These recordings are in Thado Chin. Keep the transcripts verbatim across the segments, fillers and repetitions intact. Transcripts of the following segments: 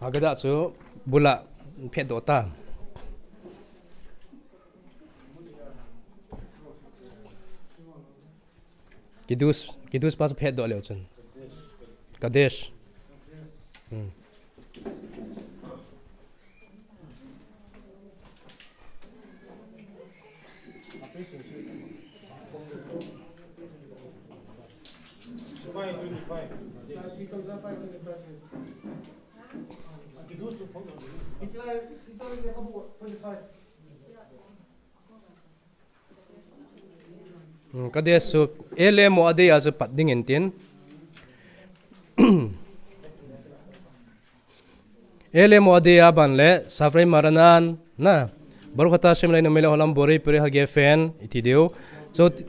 Haggadah chu bula phet doh ta. Kiddush, Kiddush pa chu phet doh leu chun. Kadesh. Hmm. Hmm, Kadesh chu Ele Moadei a chu pat ding in tin. Ele Moadei a ban le Safrei Maranan na. Baruch ata Hashem Eloheinu melech haolam borei porei hagefen iti diu. So, ti-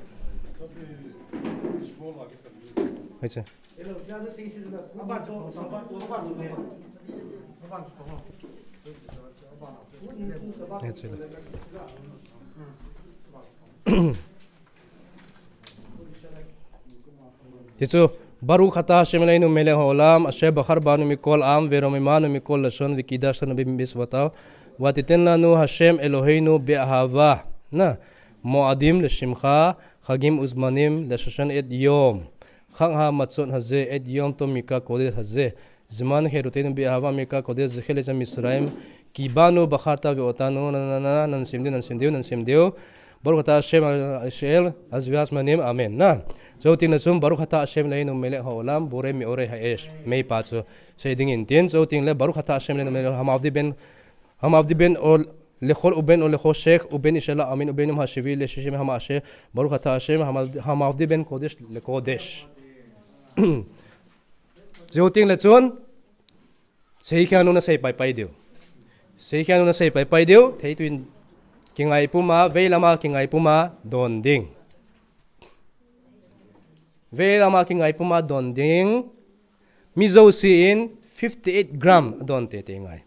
Hei che. Hei che. Ti chu, Baruch ata Hashem Eloheinu melech haolam, asher bachar banu mikol am, veromimanu mikol lashon, vekidashtanu bemitzvotav, vatiten lanu Hashem Eloheinu be'ahava, na, moadim leshimcha, chagim uzmanim leshashan et yom, chag hamatzot haze, et yom tov mikra kodesh haze, Zeman chirutenu be'ahava mikra kodesh zeche leyetziat Mitzrayim, ki banu bacharta ve'otanu, na, na, na, na, nansem diu, nansem diu, nansem diu. Baruch ata Hashem Israel, azvias manim, amen. Na, so tin le chun, Baruch ata Hashem Eloheinu melech haolam, borei me'orei ha'esh, meipa chu. Sei ding in tin, so tin le, Baruch ata Hashem Eloheinu melech, hamavdi ben, hamavdi ben o lechol uben o lechoshech, uben ishe la'amin, uben um hashevi leshishim hama'ashe, Baruch ata Hashem, hamavdi ben kodesh lekodesh. Zeu ting le chun, Seikhenu na sei pai pai diu. Seikhenu na sei pai pai diu, theitui in kingai puma, veilama kingai puma, don ding. Veilama kingai puma, don ding. Mi jouse in fifty eight gram, don teitei ngai.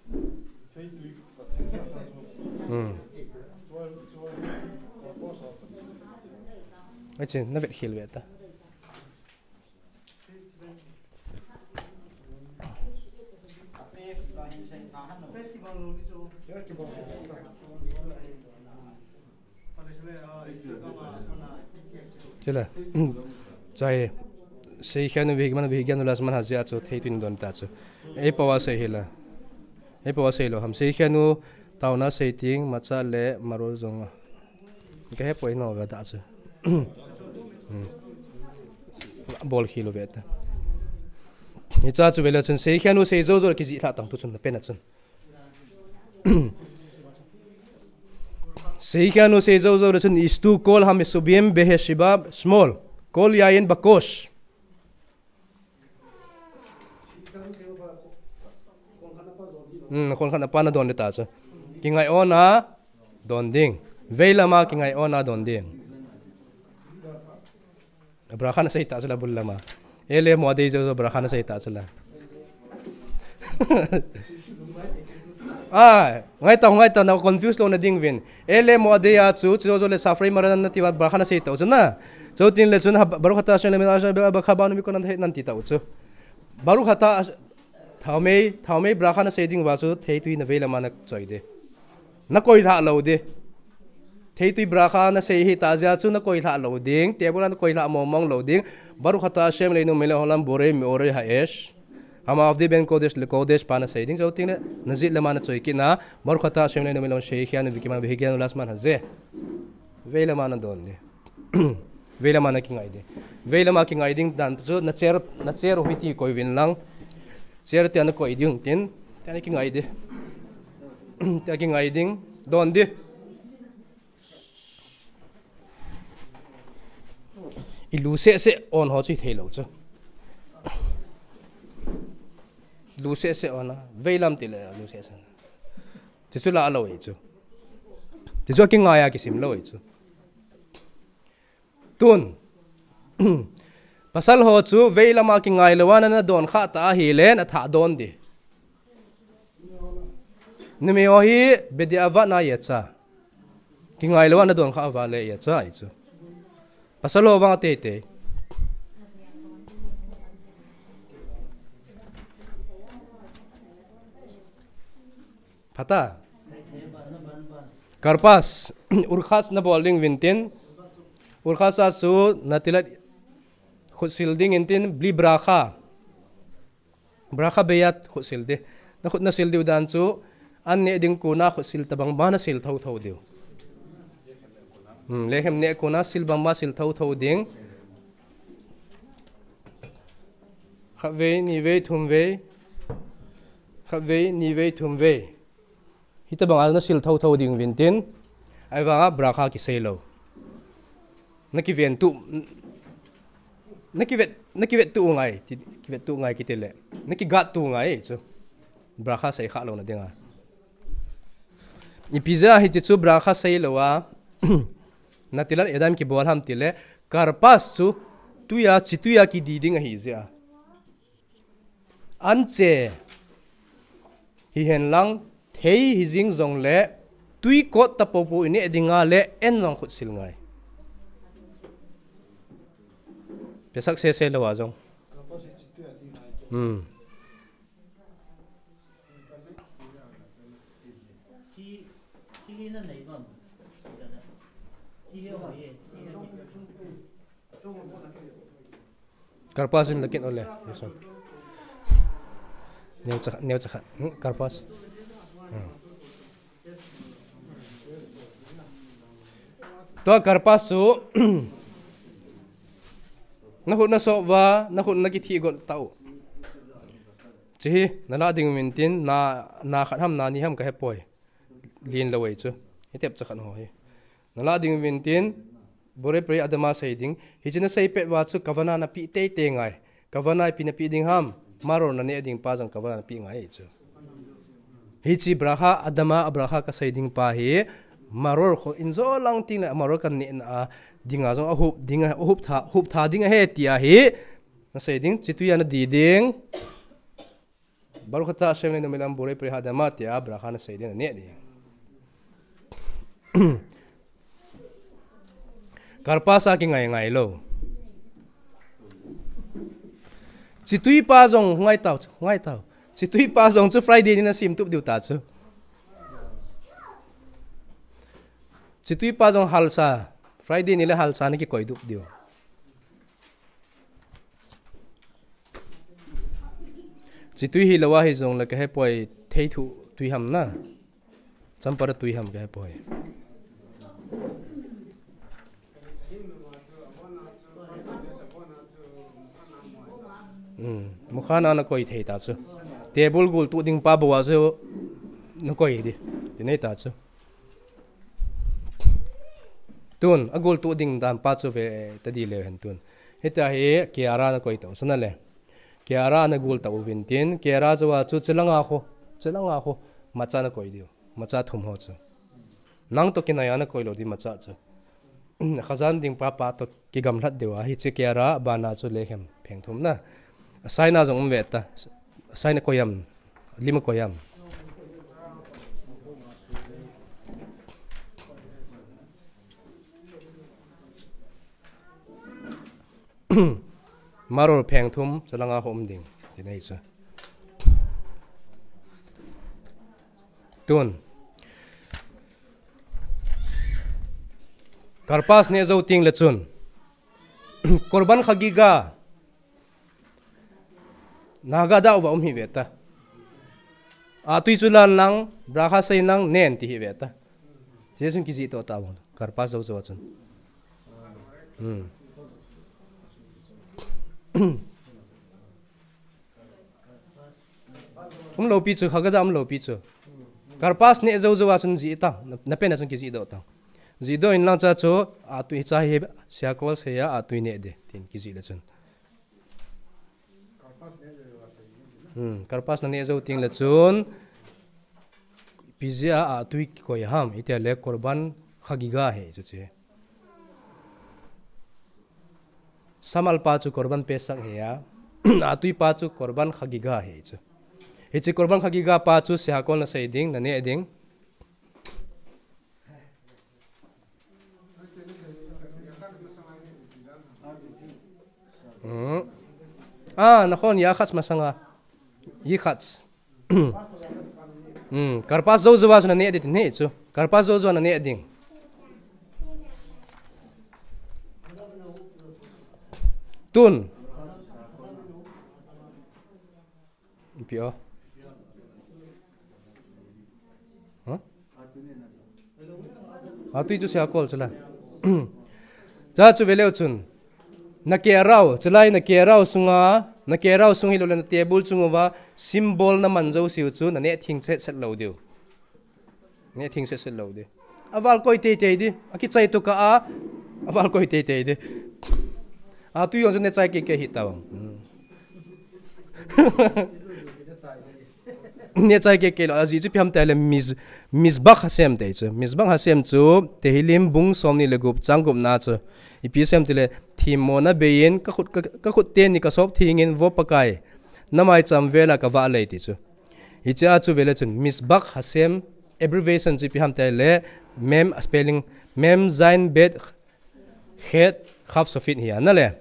Hmm. Achin, na vet khel ve ta. Chule. Chai. Seikhenu vehik man vehik gyan ulas man hazia chu theitui in don ta chu. Ei pawa sei hila. Ei pawa sei lou ham. Seikhenu taona sei ting macha le maro jong. Ka he poi no ga da chu. Hmm. Bol khel u ve ta. Hicha chu vele chun seikhenu sei jou jou kijih lha tang tu chun na pen a chun. Seikhenu sei jou jou le chun istu kol hamesubim beheshiba small. Kol yayin bakosh. Hmm, khon khat na pa na don le ta chu. Kingai ona don ding. Veilama kingai ona don ding. Bracha na sei ta chu la bul lama. Ele Moadei jou jou bracha na sei ta chu la. Ah, ngai ta, ngai ta na confuse lou na ding vin. Ele Moadei a chu, chu jou jou le Safrei Maranan na ti va bracha na sei ta chu na. Chu tin le chun ha, Baruch ata Hashem Eloheinu melech haolam, asher bachar banu mikol lashon nan ti ta chu. Baruch ata Hash-, thaomei, thaomei bracha na sei ding va chu, theitui na veilama na choi de. Na koi lha lou de. Theitui bracha na sei hi ta jia chu na koi lha lou ding, table a na koi lha mong mong lou ding. Baruch ata Hashem Eloheinu melech haolam borei me'orei ha'esh. Hamavdi ben kodesh lekodesh pa na sei ding, jou ting le, na jih lama na choi kit na, Baruch ata Hashem Eloheinu melech haolam, seikhenu vehik man vehik gyan ulas man haze. Veilama na don de. Veilama na kingai ding. Veilama kingai ding dan chu na chair, na chair u hi ti koi vin lang. Chair te na koi ding tin, te na kingai ding. Te kingai ding, don ding. I lu seh seh on ho chu i thei lou chu. Lu seh seh on a, veilam ti le lu seh seh. Ti chu la lou i chu. Ti chu kingai a kisim lou i chu. Tun. Pasal ho chu veilama kingai lou a na don kha ta ahile na tha don di. Numei ho hi bedi'avat na yecha. Kingai lou a na don kha a vale yecha i chu. Pasal ho vang a teitei. Phata. Karpas, urkhas nabol ding vintin. Urkhas a chu natilat khutsil ding intin, bli bracha. Bracha beyat khutsil di. Nakhut nasil diu dan chu, an neh ding kona khutsil tabang ba nasil thotho diu. Hmm, lechem neh kona sil bang ba sil thotho ding. Khatvei, nivei, thumvei. Khatvei, nivei, thumvei. Hitabang a nasil thotho ding vintin. Ahivanga bracha kisei lou. Nakiven tu. Nakivet, nakivet tu ngai, ti, kivet tu ngai kiti le. Nakigat tu ngai chu. Bracha sei kha louna dinga. Ipi jeh a hiche chu bracha sei lou a. Natilat yadayim kibol ham tile. Karpas chu tuiya, chituiya kidi ding ahi jeh a. Anche, hihen lang, thei hijing jongle, tui kot tapopo ineh dinga le, en jong khutsil ngai. Pesak sese lou a jong. Hmm. Karpas in lakin ole. Yes, sir. Neo cha, neo cha khat. Hmm, karpas. Hmm. Tua karpas chu. Nakhut naso uva, nakhut nakithih got tau. Chihi, nala ding vintin, na, na khat ham, na ni ham kahepoi. Lin lou ei chu. Hitep cha khat ho hi. Nala ding vintin, Borei Peri Adama sei ding. Hiche nasei pet uva chu kavana napeh teitei ngai. Kavana ipi napeh ding ham. Maror naneh ding pa jong kavana napeh ngai chu. Hiche bracha Adama a bracha kasei ding pa hi. Maror kho in jo lang ting le maror kaneh na a dinga jong ahup dinga, ahup tha, hup tha ding ahi tia hi. Nasei ding, chituiya nadi ding. Baruch atah Hashem Eloheinu melech haolam borei peri ha'adama tia bracha nasei ding, naneh ding. Karpas a kingai ngai lou. Chitui pa jong ngai tau, ngai tau. Chitui pa jong chu Friday ni nasim tup diu ta chu. Chitui pa jong halsa, Friday ni le halsa nakikoi tup diu. Chitui hilou a hijongle kahepoi, theithu tui ham na. Champara tui ham kahepoi. Hmm. Mukha na nakoi thei ta chu. Table gul tu ding pa bou a chu nakoi di. Ti nei ta chu. Tun, agul tu ding dan pa chu ve ta di leu hen tun. Hita hi kiara nakoi tau sana le. Kiara nagul tau vintin, kiara chu a chu chelanga kho, chelanga kho, macha nakoi diu, macha thum ho chu. Nang to kinai a nakoi lou di macha chu. Khazan ding pa pa to kigamlat diu a, hiche kiara bana chu lekhem pheng thum na. Asaina jong um ve ta, asaina koi am, lima koi am. Maror pheng thum, chelanga kho um ding, ti nei chu. Tun. Karpas neh jou teng le chun. Korban Chagiga. Nagada uva um hi ve ta. A tui chu lan lang, bracha sei lang, nen ti hi ve ta. Ti chun kijih to ta bang. Karpas jou jou a chun. Hmm. Um lou pi chu, Haggadah um lou pi chu. Karpas neh jou jou a chun jih ta, na, na pen a chun kijih doh ta. Jih doh in lang cha chu, a tui hi cha hi, siakol sei a, a tui neh de, tin kijih le chun. Hmm, Karpas na neh jou teng le chun, ipi jeh a, a tui kikoi ham, iti le Korban Chagiga hi chu che. Samal pa chu Korban Pesach hi a, a tui pa chu Korban Chagiga hi chu. Hiche Korban Chagiga pa chu siakol na sei ding, na neh ding. Hmm. Ah, nachon, yachatz masanga. Yachatz. Hmm, karpas jou jouva chu naneh ding ti ahi chu. Karpas jou jouva naneh ding. Tun. Ipi o. Huh? Atui chu sia kol chu la. Cha chu veleu chun. Nakerao, chulai nakerao sunga, nakerao sung hilou le na table chung uva, symbol naman jouseu chu, naneh thing set set lou diu. Neh thing set set lou diu. Aval koi teitei ding, akichai tokah a, aval koi teitei ding. Atui jong chu neh chai kei kei hita vang. Hmm. Neh chai kei kei lou, ajeh chu ipi ham itile mis-, Mizbach Hashem ti chu. Mizbach Hashem chu, Tehillim bung somni le gup chang gupna chu. Ipi asei em itile, themmona beiyin, ka khut, ka, ka khut teni ka sop thengin, Vo Pakai, na maicham vela ka vahle ti chu. Hichea chu vele chun, Mizbach Hashem, abbreviation chu ipi ham itile, Mem, spelling, Mem Zain Bet Chet Kaf Sofit hi ana le.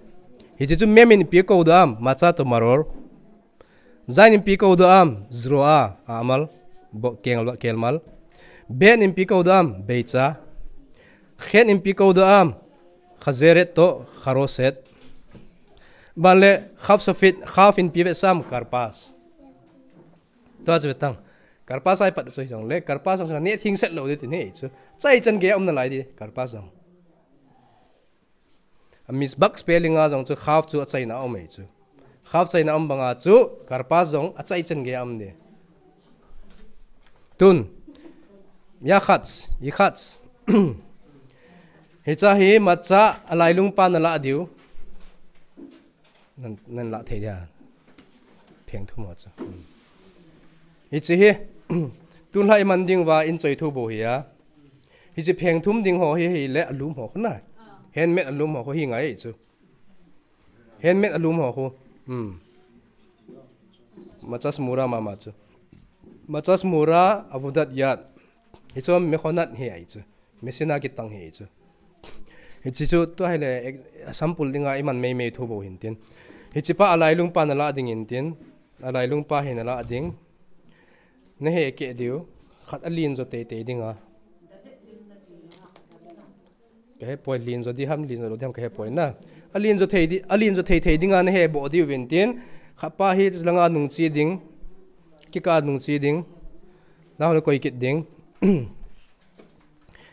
Hiche chu Mem in ipi kou dam, Matzah to Maror. Zain in ipi kou dam, Zroa, amal, bo, kel, kelmal. Bet in ipi kou dam, Beitzah. Chet in ipi kou dam, Chazeret to Charoset. Ban le, Kaf Sofit, Kaf in ipi vetsam, Karpas. Tua chu vetang. Karpas a ipat chu hijongle, Karpas jong chu naneh thing set lou ding ti ahi chu. Chai chan gei a um nalai ding, Karpas jong. A Mizbach spelling a jong chu Kaf chu achaina a um ahi chu. Kaf chaina a um banga chu Karpas jong achai chan gei a um ding. Tun. Yachatz, Yachatz. Hiche hi Matzah a lailung pa nalah diu. Nan, nan lah thei dia. Pheng thum ho chu. Hmm. Hiche hi, tulha iman ding uva in choi thu bou hi a. Hiche pheng thum ding ho hi, hile alum ho khu na. Handmade alum ho khu hi ngai chu. Handmade alum ho khu. Hmm. Matzah Shmura mama chu. Matzah Shmura, Avodat Yad. Hichu Mechonat hi ahi chu. Machine a kitang hi chu. Hiche chu tua hile ek-, sample dinga iman meimei thu bou hin tin. Hiche pa alailung pa nalah ding in tin. Alailung pa hi nalah ding. Nahe keh diu. Khat alen jo teitei dinga. Kahe poi alen jo di ham, alen jo lou di ham kahe poi na. Alen jo thei di, alen jo thei thei dinga nahe boh diu vin tin. Khat pa hi langa nung che ding. Kikah nung che ding. Nahon koi kit ding.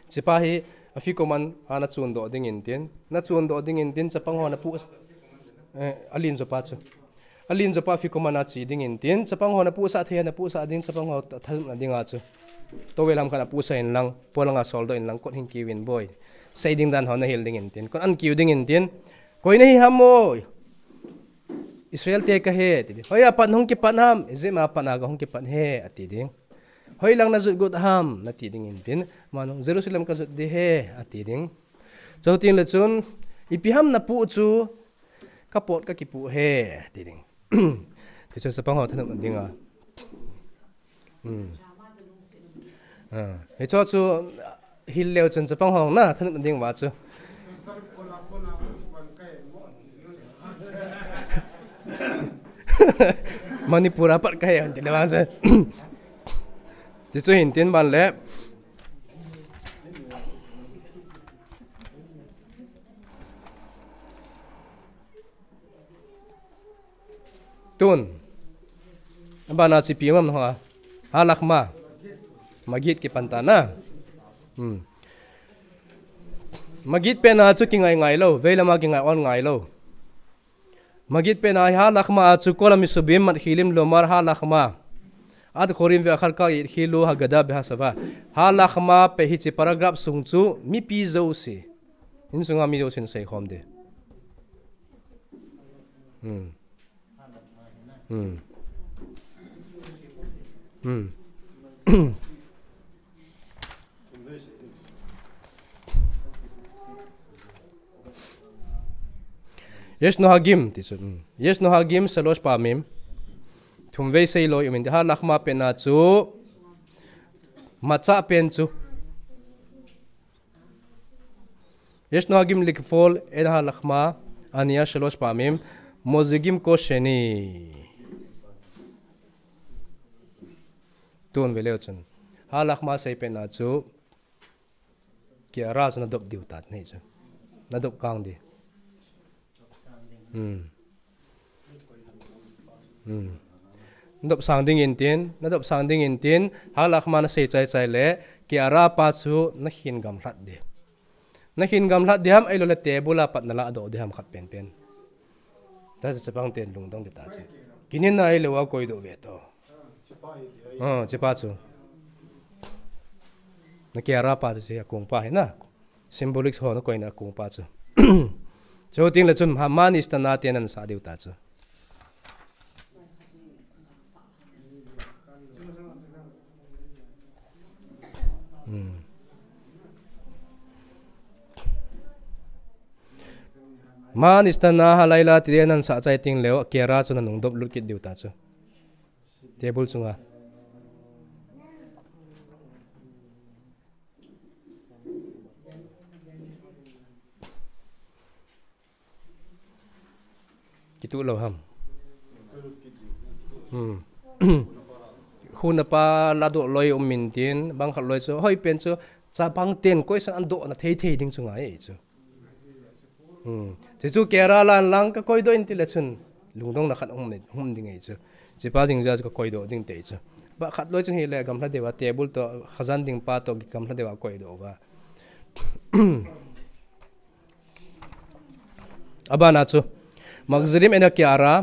Hiche pa hi afikoman a nachun doh ding in tin. Nachun doh ding in tin, chapang ho napu, eh, alen jo pa chu. Alen jo pa afikoman a che ding in tin. Chapang ho napuhsah thei, napuhsah ding, chapang ho tha-, thanopna dinga chu. Towel ham khat napuhsah in lang, polanga sol doh in lang, kot hin kiu vin boi. Sei ding dan ho nahil ding in tin. Kot an kiu ding in tin. Koi nahi ham o. Israel te kahi, ti ding. Hoiya pat hung kipat ham, Egypt a pat a kahung kipat ahi, ati ding. Hoilang najot got ham, nati ding in tin. Aman jong Jerusalem kajot ding ahi, ati ding. Chuteng le chun, ipi ham napu chu, kapot kakipu ahi, ati ding. Tichun chapang ho thanop dinga. Hmm. Ah, hichu chu, hil leu chun chapang ho na, thanop ding uva chu. Manipur a pat kahi, an ti le vang chu. Tichu hin tin ban le. Tun. Abana chu ipi um ham na ho a. Ha Lachma. Maggid kipan ta na. Hmm. Maggid pen a chu kingai ngai lou. Veilam a kingai on ngai lou. Maggid pen a hi Ha Lachma a chu Kol HaMisubim Matchilim Lomar Ha Lachma. Ad Korim Ve'achar Kach Yitchilu Haggadah Behasava. Ha Lachma pe hiche paragraph sung chu mipi jouse. Insunga mi jousen seikhom ding. Hmm. Hmm. Hmm. Yesh Nohagim, ti chu. Hmm. Yesh Nohagim, Shalosh Pamim. Thumvei sei loi um in, Ha Lachma pen a chu. Matzah pen chu. Yesh Nohagim Likfol, Et Ha Lachma, Aniya Shalosh Pamim, Mozigim Kol Sheni. Tun ve leu chun. Halakha ma sei pen a chu. Kiara chu na dop diu tat nei chu. Na dop kang di. Hmm. Hmm. Na dop sang ding in tin, na dop sang ding in tin, halakha ma na sei chai chai le, kiara pa chu na khin gamlat di. Na khin gamlat di ham, ei lo le table a pat na la do di ham khat pen pen. Ta chu chapang ten lungdong di ta chu. Kinin na ei lo a koi do ve to. Ah, chipa chu. Na kiara pa chu si a kung pa hi na. Symbolic ho na koina kung pa chu. Chu ting le chun ha man is ta na te nan sa diu ta chu. Hmm. Man is ta na ha lai la ti nan sa chai ting leo kiara chu na nung dop lut kit diu ta chu. Table chunga. Kitu lo ham. Hmm. Khuna pa la do loi um min tin, bang khat loi chu, hoi pen chu, chapang ten koi san an do na thei thei ding chu ngai chu. Hmm. Chu chu kiara lan lang ka koi do in ti le chun. Lungdong na khat hum, hum ding ei chu. Chipa ding ja chu ka koi do ding te chu. Ba khat loi chun hi le gamla dewa table to khazan ding pa to gamla dewa koi do va. Abana chu. Magzirim ena kiara.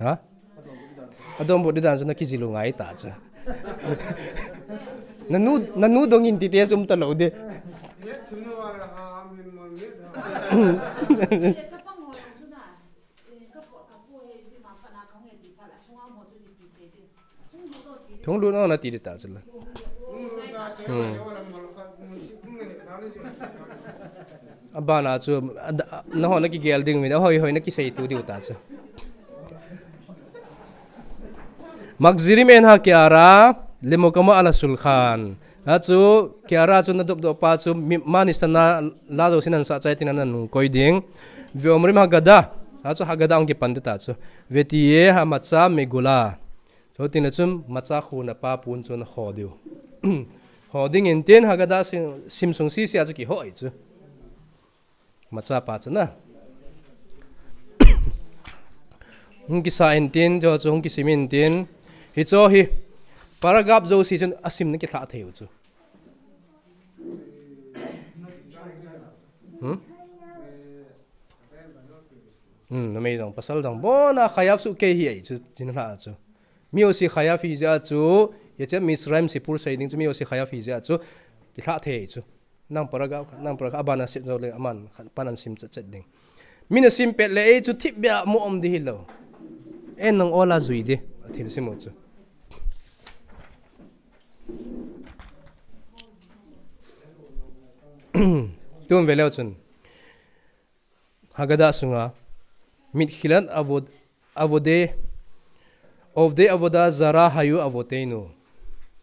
Ha? Adom bu didan chu na kijilu ngai ta chu. Nanu, nanu dongin ti te sum ta lo de. Thung lu no na ti de ta chu la. Hmm. Abana chu, na ho na kigel ding mi, hoi hoi na kisei tu diu ta chu. Magzirim en ha kiara, lemokama ala sulkhan. Ha chu, kiara chu na dop dop pa chu, manis ta na la jo sinan sa chai tinan nung koi ding. Ve omrim hagada, ha chu hagada ong kipan ta chu. Vetiye ha macha megula. Chu tin le chun, macha khu na pa pun chu na ho diu. Ho ding in tin hagada sim sung si si a chu ki ho ai chu. Macha pa chu na. Hung kisa in tin, chu chu hung kisim in tin. Hi chu hi. Paragap jo si chun asim na kithla thei u chu. Hmm? Hmm, na mei dong, pasal dong. Bona khayaf su ke hi ai chu, tin hla chu. Mi o si khayaf hi ja chu, ya che Misraim si pur sai ding chu, mi o si khayaf hi ja chu. Kithla thei chu. Nang paraga, nang paraga abana sim zo le aman panan sim chat chat ding. Mina sim pet le ei chu thip bia mo om di hi lo. En nang ola zui di. Athil sim o chu. Tun veleu chun. Hagada sunga. Mit khilan avod Avode, ovde avoda zara hayu avoteinu.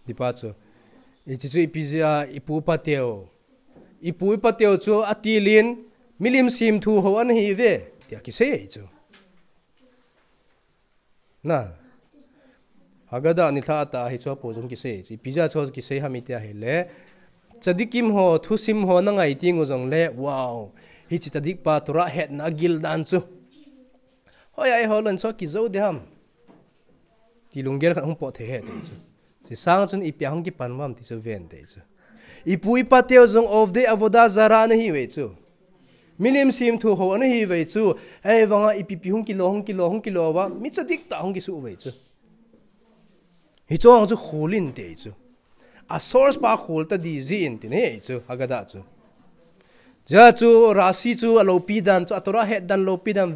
Dipa chu. Ichi chu ipi jia ipu pateu. Ipu ipateu chu atilin milim sim thu ho an hi ve. Tia kisei chu. Na. Hagada ni thla ta hi chu apu jong kisei chu. Ipi jia chu kisei ham itia hi le. Chadikim ho, thusim ho na ngai ting u jong le. Wow. Hichi chadik pa tura het na gil dan chu. Hoi ai ho lon so kizo de ham. Ti lunggel khat hung po thei he te chu. Ti sang chun ipi a hung kipan vam ti chu ven te chu. Ipu ipateu jong ovde avoda zara na hi ve chu. Milim sim thu ho na hi ve chu. Ei vanga ipi pi hung kilo, hung kilo, hung kilo va. Mi chadik ta hung kisu ve chu. Hi chong chu khulin te chu. A source pa khul ta di ji in tin hi chu, Hagada chu. Ja chu, Rashi chu, a lopi dan chu, a Torah het dan lopi dan,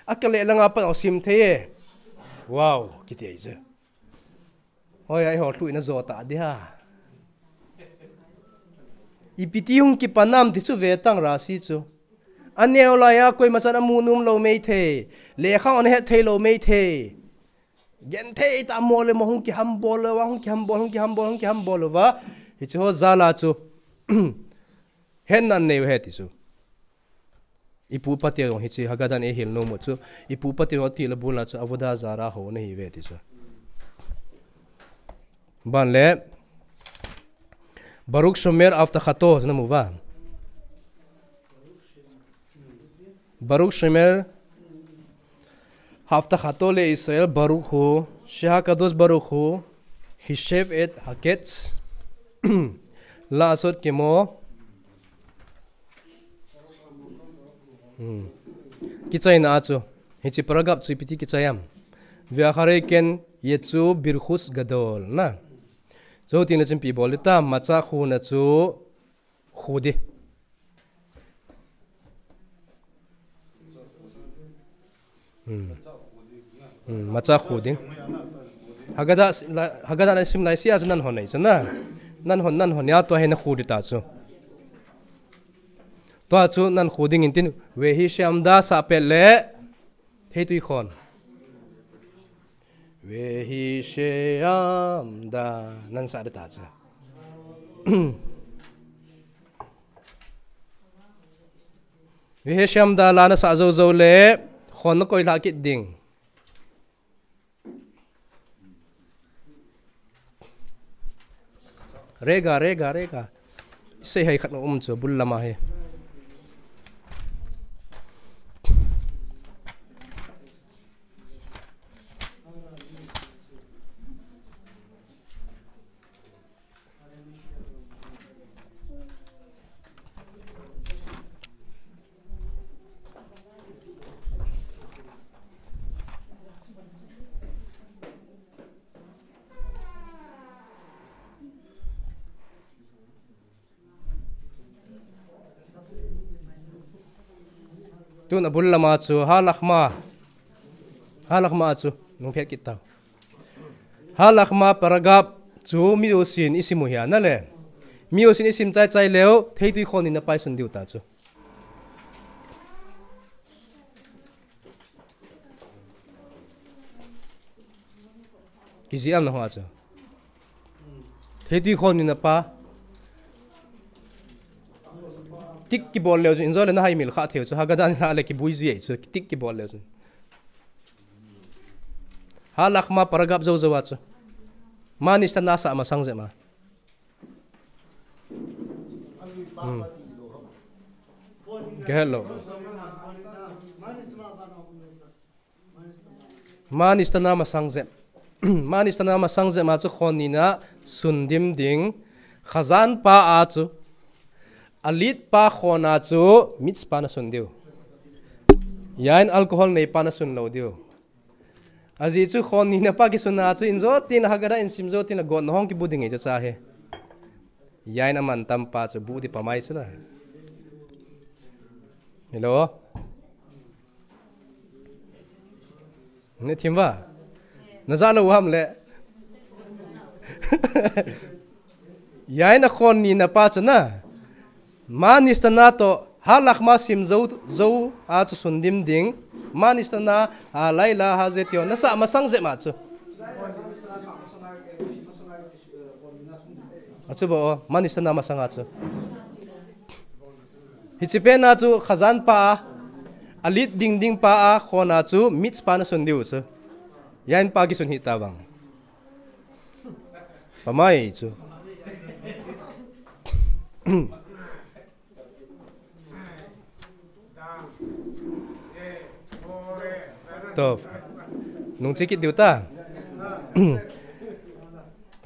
a kale langa pa sim thei e. Wow, kiti ai chu. Hoi ai ho thlui na zo ta di ha. Ipi ti hung kipanam ti chu ve tang Rashi chu. A neo lai a koima chan a mu num lo mei thei. Lekha on het thei lo mei thei. Gen thei ta mo le mo hung kiham bol le wa hung kiham bol, hung kiham bol, hung kiham bol le wa. Hi chu ho zala chu. Hen nan neu he ti chu. Ipu ipa te jong hiche Haggadah in eihil nom u chu, ipu ipa te jong atil abul a chu avodah zarah ho ana hi ve ti chu. Ban le, Baruch shomer avtachato, namu uva? Baruch shomer avtachato le Israel, Baruch hu, shehakadosh Baruch hu chishev et haketz la'asot kemo. Hmm. Kichaina a chu, hiche paragraph chu ipi ti kichai am? Ve'acharei ken yetzu birchut gadol, na. Chuti na chun ipi bol ding ta, matzah khu na chu khu ding. Hmm. Hmm, matzah khu ding. Haggadah, Haggadah na sim lai sia chu nan hon nei chu, na. Nan hon, nan hon ya tua hi na khu ding ta chu. Tua chu nan khu ding in tin, vehi she'amda sah pet le, theitui khon. Vehi she'amda, nan sah ding ta chu. Vehi she'amda la na sah jou jou le, khon na koilha kit ding. Rega, rega, rega. Sei hai khat na um chu, bul lama hi. Tun abul lama chu, ha lachma. Ha lachma chu, nung phet kit tau. Ha lachma paragraph chu miusin isim u hia na le. Miusin isim chai chai leu, theitui khon ni na pa i sun diu ta chu. Kiji am na hoa chu. Theitui khon ni na pa. Tik kibol leu chu, injo le na hai mil kha theu chu, Haggadah ni la le kibui ji ei chu, tik kibol leu chu. Ha lachma paragraph jou jou a chu. Ma nishta na sah masang jep ma. Hmm. Ka het lou. Ma nishta na masang jep. Ma nishta na masang jep ma chu khon ni na sun dim ding. Chazan pa a chu. Alit pa khon a chu mitzvah na sun diu. Yain alcohol nei pa na sun lou diu. Ajeh chu khon ni na pa kisun a chu injo tin la Haggadah in sim jo tin la gon hong kibu ding ei chu cha he. Yain aman tam pa chu bu di pa mai chu la. Hello. Ne thim va. Na ja lou ham le. Yain a khon ni na pa chu na. Ma nishta na to ha lachma sim jou jou a chu sun dim ding. Ma nishta na ha lai la ha je tio na sah masang jep ma chu. A chu ba o, ma nishta na masang a chu. Hiche pen a chu chazan pa a, alit ding ding pa a khon a chu mitzvah na sun diu chu. Yain pa kisun hi ta vang. Pa mai chu. To. Nung chi kit diu ta.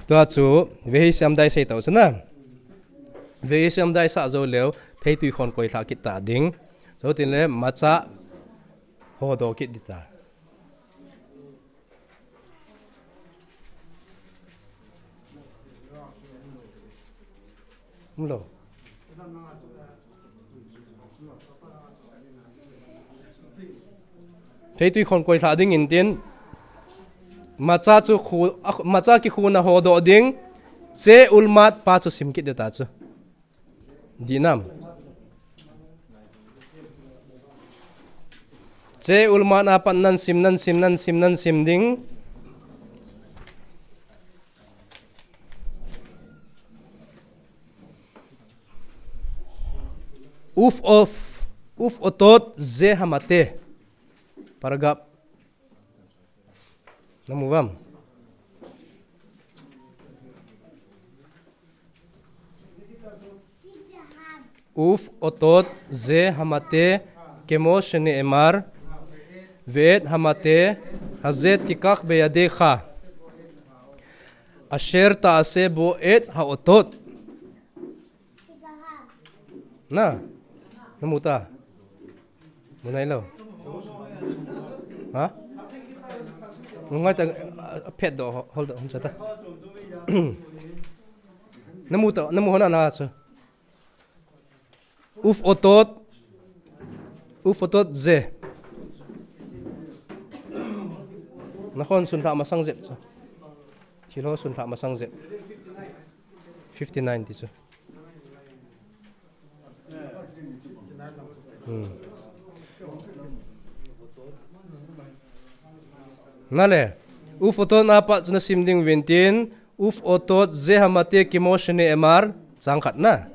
Tua chu, vehi she'amda i sei tau chu na. Vehi she'amda i sah jou leu, theitui khon koilha kit ta ding. Chutin le, matzah ho do kit ding ta. Um lou. Theitui khon koilha ding in tin. Matzah chu khu, a, matzah kikhuna ho do ding. Cha'ul ma'at pa chu sim kit ding ta chu. Dih nam. Cha'ul ma'at a pat nan sim, nan sim, nan sim, nan sim ding. Uf of Uf otot ze hamate. Paragap. Namu vam. Uf otot ze hamate kemo shene emar. Ve'et hamate haze tikak beyadecha. Asher ta'ase bo et ha'otot. Na? Namu ta? Mu nai lo. Ha? Mu ngai ta, ah, phet do, ho-, hold on, cha ta. Namu ta, namu hona na cha. Uf otot. Uf otot ze. Nakhon sun tha masang zep cha. Thil ho sun tha masang zep. Fifty nine ti chu. Hmm. Nale, uf otot na pa chu na sim ding vintin, uf otot ze hamate kemo shene emar, chang khat na.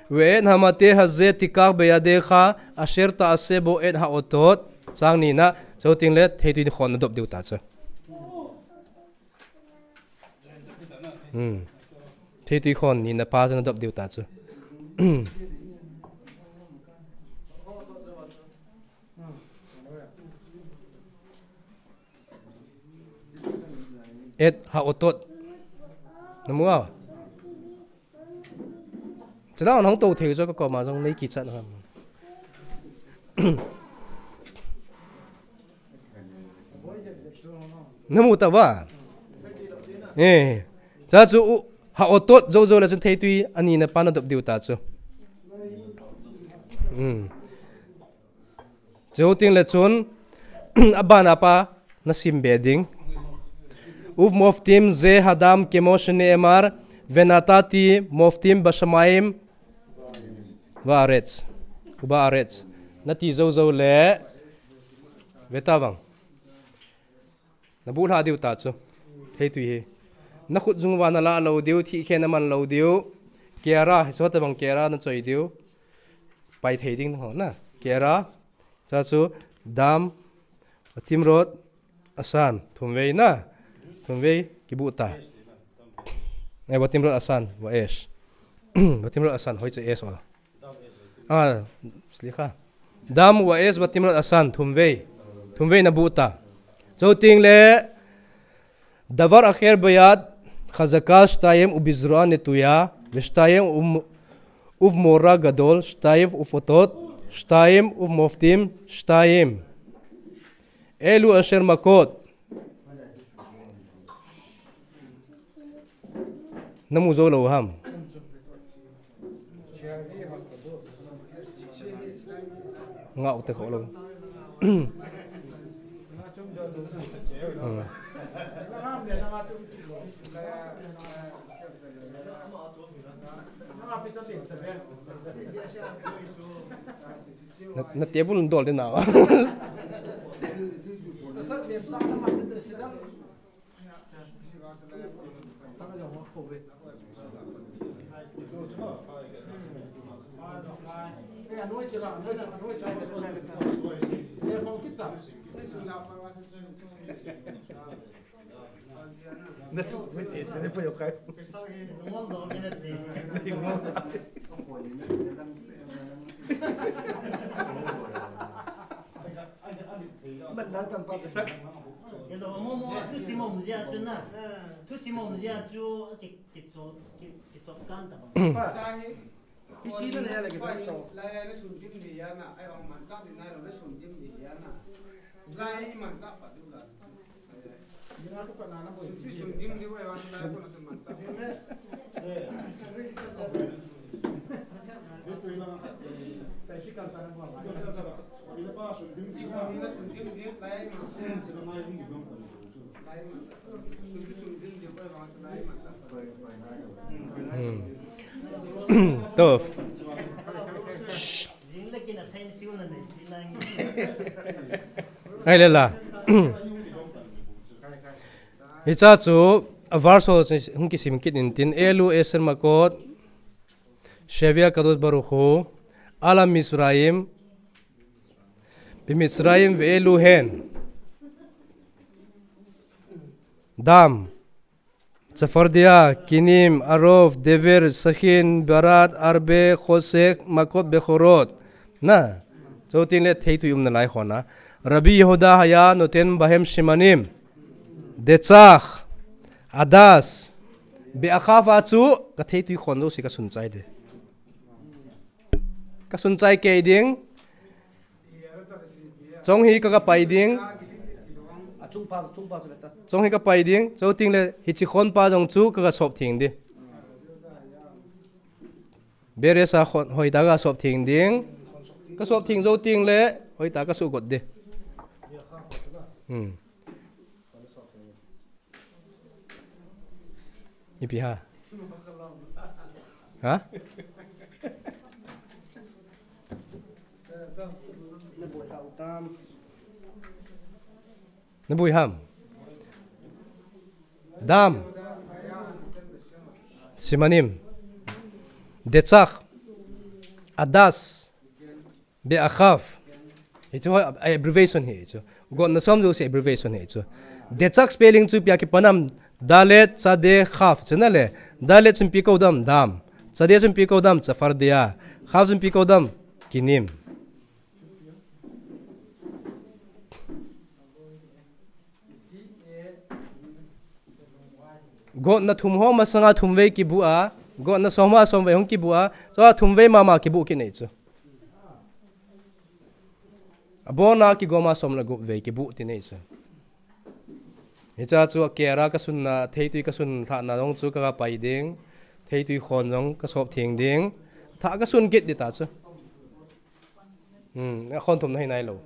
Ve'et hamate haze tikak beyadecha, asher ta'ase bo et ha'otot, chang ni na, chau ting le, thei tu in khon na dop diu ta chu. Hmm. Thei tui khon ni na pa chu na dop diu ta chu. Et ha'otot. Namu a? Chila nang to thei chu ka ko ma jong nei kichat ham. Namu ta va? Eh. Cha chu u, ha'otot zo zo le chun thei tui ani na pa na dop diu ta chu. Hmm. Chau ting le chun, abana pa na sim be ding. Uf moftim ze hadam kemo shene emar, venatati moftim bashamaim va'aretz. Va'aretz. Na ti zo zo le, veta vang. Na bu hla diu ta chu. Thei tui hi. Na khut jung va na la lo diu, thi khe na man lo diu. Kera, hi chota vang kera na choi diu. Pai thei ding ho na. Kera. Cha chu dam, vatimrot, asan, thum vei na. Thum vei, kibu ta. Eh, vatimrot asan, va'esh. Vatimrot asan, hoi chu esh o. Ah, slikha. Dam va'esh vatimrot asan, thum vei. Thum vei na bu ta. Chau ting le, Davar acher beyad, chazaka shtayim ubizro'a netuya, veshtayim um, uv mora gadol, shtayim uv otot, shtayim uv moftim, shtayim. Elu asher makot. Namu zo lo ham. Ngau te kho lo. Hmm. Na, na table dol de na. Thusim um jia chu na. Thusim um jia chu ki, kichop, ki, kichop kan ta bang. Hichi na le le ke sa chong. Lai lai na sun dim ni ya na, ai ong man chak ni na lo na sun dim ni ya na. Lai i man chak pa du la. Ni na ko pa na na bo. Sun, sun dim ni wa na ko na sun man chak. Sai si kan ta na bo. Ni na sun dim ni lai ma. Hmm. Tov. Ai le la. Hicha chu a verse ho chu hung kisim kit in tin, Elu Eser Makot, Shevia Kadosh Baruch Hu, Ala Mizraim, Bimitsraim ve'elu hen. Dam. Tsafardea, Kinim, Arov, Dever, Sakhin, Berat, Arbe, Khosek, Makot, Bekhorot. Na. Chuteng le theitui umna lai khona. Rabbi Yehuda haya noten bahem simanim. Dechach. Adas. Be'achav a chu ka theitui khon jouse ka sunchai de. Ka sunchai kei ding. Chong hi ka ka pai ding. Chong hi ka pai ding. Chuteng le hiche khonpa jong chu ka ka sop theng di. Beres a khon hoitah ka sop theng ding. Ka sop theng jou teng le hoitah ka sugot di. Hmm. Ipi ha? Ha? Na boi ham? Dam. Simanim. Dechach. Adas. Be'achav. Hichu ho, abbreviation hi chu. Gotna som jouse abbreviation hi chu. Dechach spelling chu ipi a kipan am, Dalet, Chade, Chav. Chu na le. Dalet chun ipi kou dam, Dam. Chade chun ipi kou dam, Tsafardea. Chav chun ipi kou dam, Kinim. Gotna thum ho masanga thum vei kibu a, gotna som ho a som vei hung kibu a, chua thum vei mama kibu kinei chu. Abona kigoma som le gup vei kibu tinei chu. Hicha chu akera ka sunna, theitui ka sun lhahna jong chu ka, ka pai ding, theitui khon jong ka sop theng ding, thah ka sun kit di ta chu. Hmm, a khon thum na hi nailou.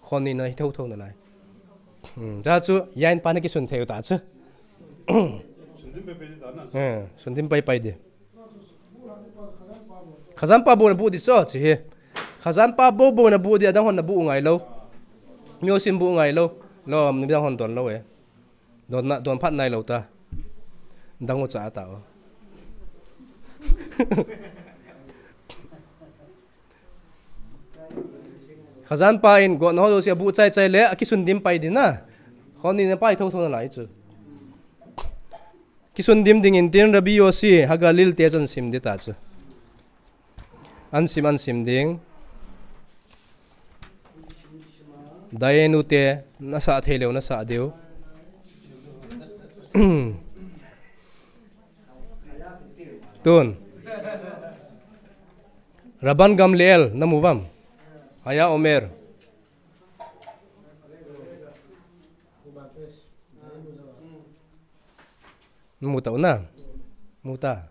Khon ni na hi thotho nalai. Hmm, cha chu, yain pa na kisun thei u ta chu. Hmm, sun dim pai pai di. Khazan pa bou na bu di chu, chi hi. Khazan pa bou bou na bu di, adang hon na bu ngailou. Miho sin bu ngailou. Lom, ni dang hon don lou e. Don na, don phat nailou ta. Dang u cha ta o. Khazan pa in gotna ho jouse abu chai chai le, akisun dim pai di na. Khon ni na pai thotho nalai chu. Kisun dim ding in tin Rabbi Yossi, Hagalil te chun sim di ta chu. An sim, an sim ding. Dayenu te, nasa thei leu, nasa diu. Tun. Rabban Gamliel, na mu vam. Haya Omer. Na mu ta u na. Mu ta.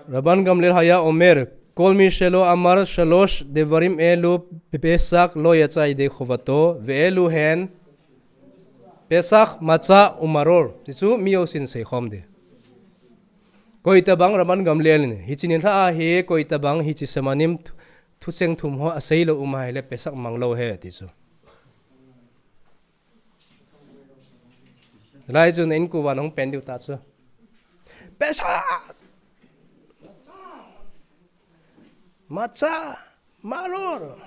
Rabban Gamliel haya omer, kol mi shelo amar shalosh devarim elu bepesach lo yatsa yedei chovato, ve'elu hen pesach, matza umaror. Ti chu mi jousen seikhom di. Koitabang Rabban Gamliel in, hiche nilhah a hi koitabang hiche simanim thu, thucheng thum ho asei lou um ahile pesach mang lou ahi ti chu. Lai chu na inkuva nahung pen diu ta chu. Pesach! Matza! Maror!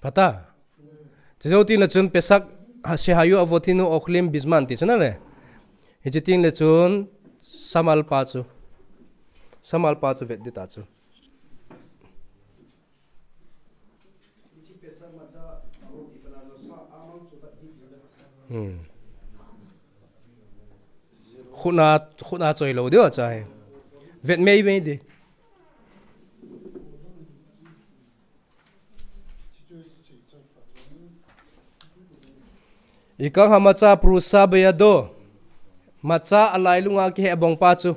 Phat a. Chujou tin le chun pesach shehayu avotinu ochlim bezman ti chu na le. Hiche tin le chun samal pa chu. Samal pa chu vet di ta chu. Hmm. Khut na, khut na choi lou diu acha hi. Vet mei mei di. Ikang hamatza prusa beyado. Matza alailunga kihe abong pa chu.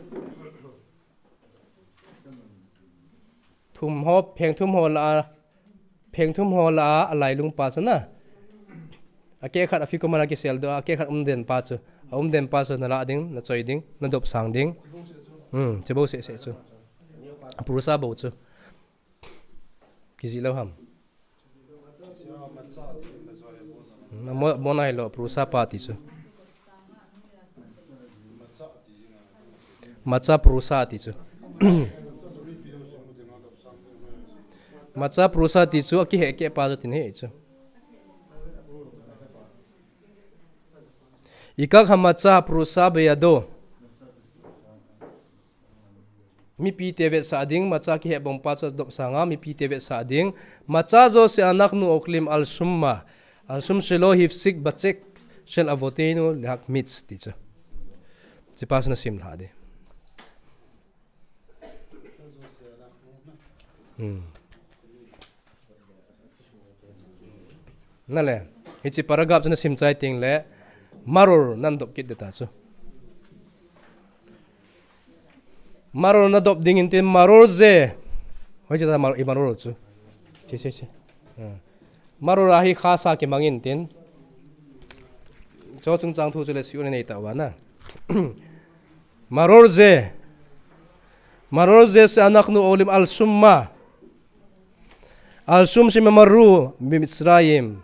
Thum ho, pheng thum ho la a, pheng thum ho la a, alailung pa chu na. Akeh khat afikoman a kisel do, akeh khat umden pa chu. Aumden pa chu nala ding, nachoi ding, nadop sang ding. Hmm, chibou seh seh chu. Aprusa bou chu. Kijih lou ham. Na mo, mo nai lou, prusa pa ti chu. Matzah prusa ti chu. Matzah prusa ti chu akiheh keh pa chu tin ahi chu. Yikach hamatzah prusa biyado. Mipite vetsah ding, matzah kiheh bang pa chu adop sanga mipite vetsah ding. Matzah zo she'anachnu oklim al shum ma, al shum shelo hifsik bachek shel avotenu lehakmitz ti chu. Hiche pa chu nasim lha ding. Hmm. Nale, hiche paragraph chu nasim chai teng le, maror nadop kit ding ta chu. Maror nadop ding in tin maror ze. Hoiche ta mar-, i maror chu. Che, che, che. Hmm. Maror a hi khasa kimang in tin. Chu chungchang thu chu le siu nei ta uva na. Maror ze. Maror ze she'anachnu oklim al shum ma. Al shum shemamaru bimitzrayim.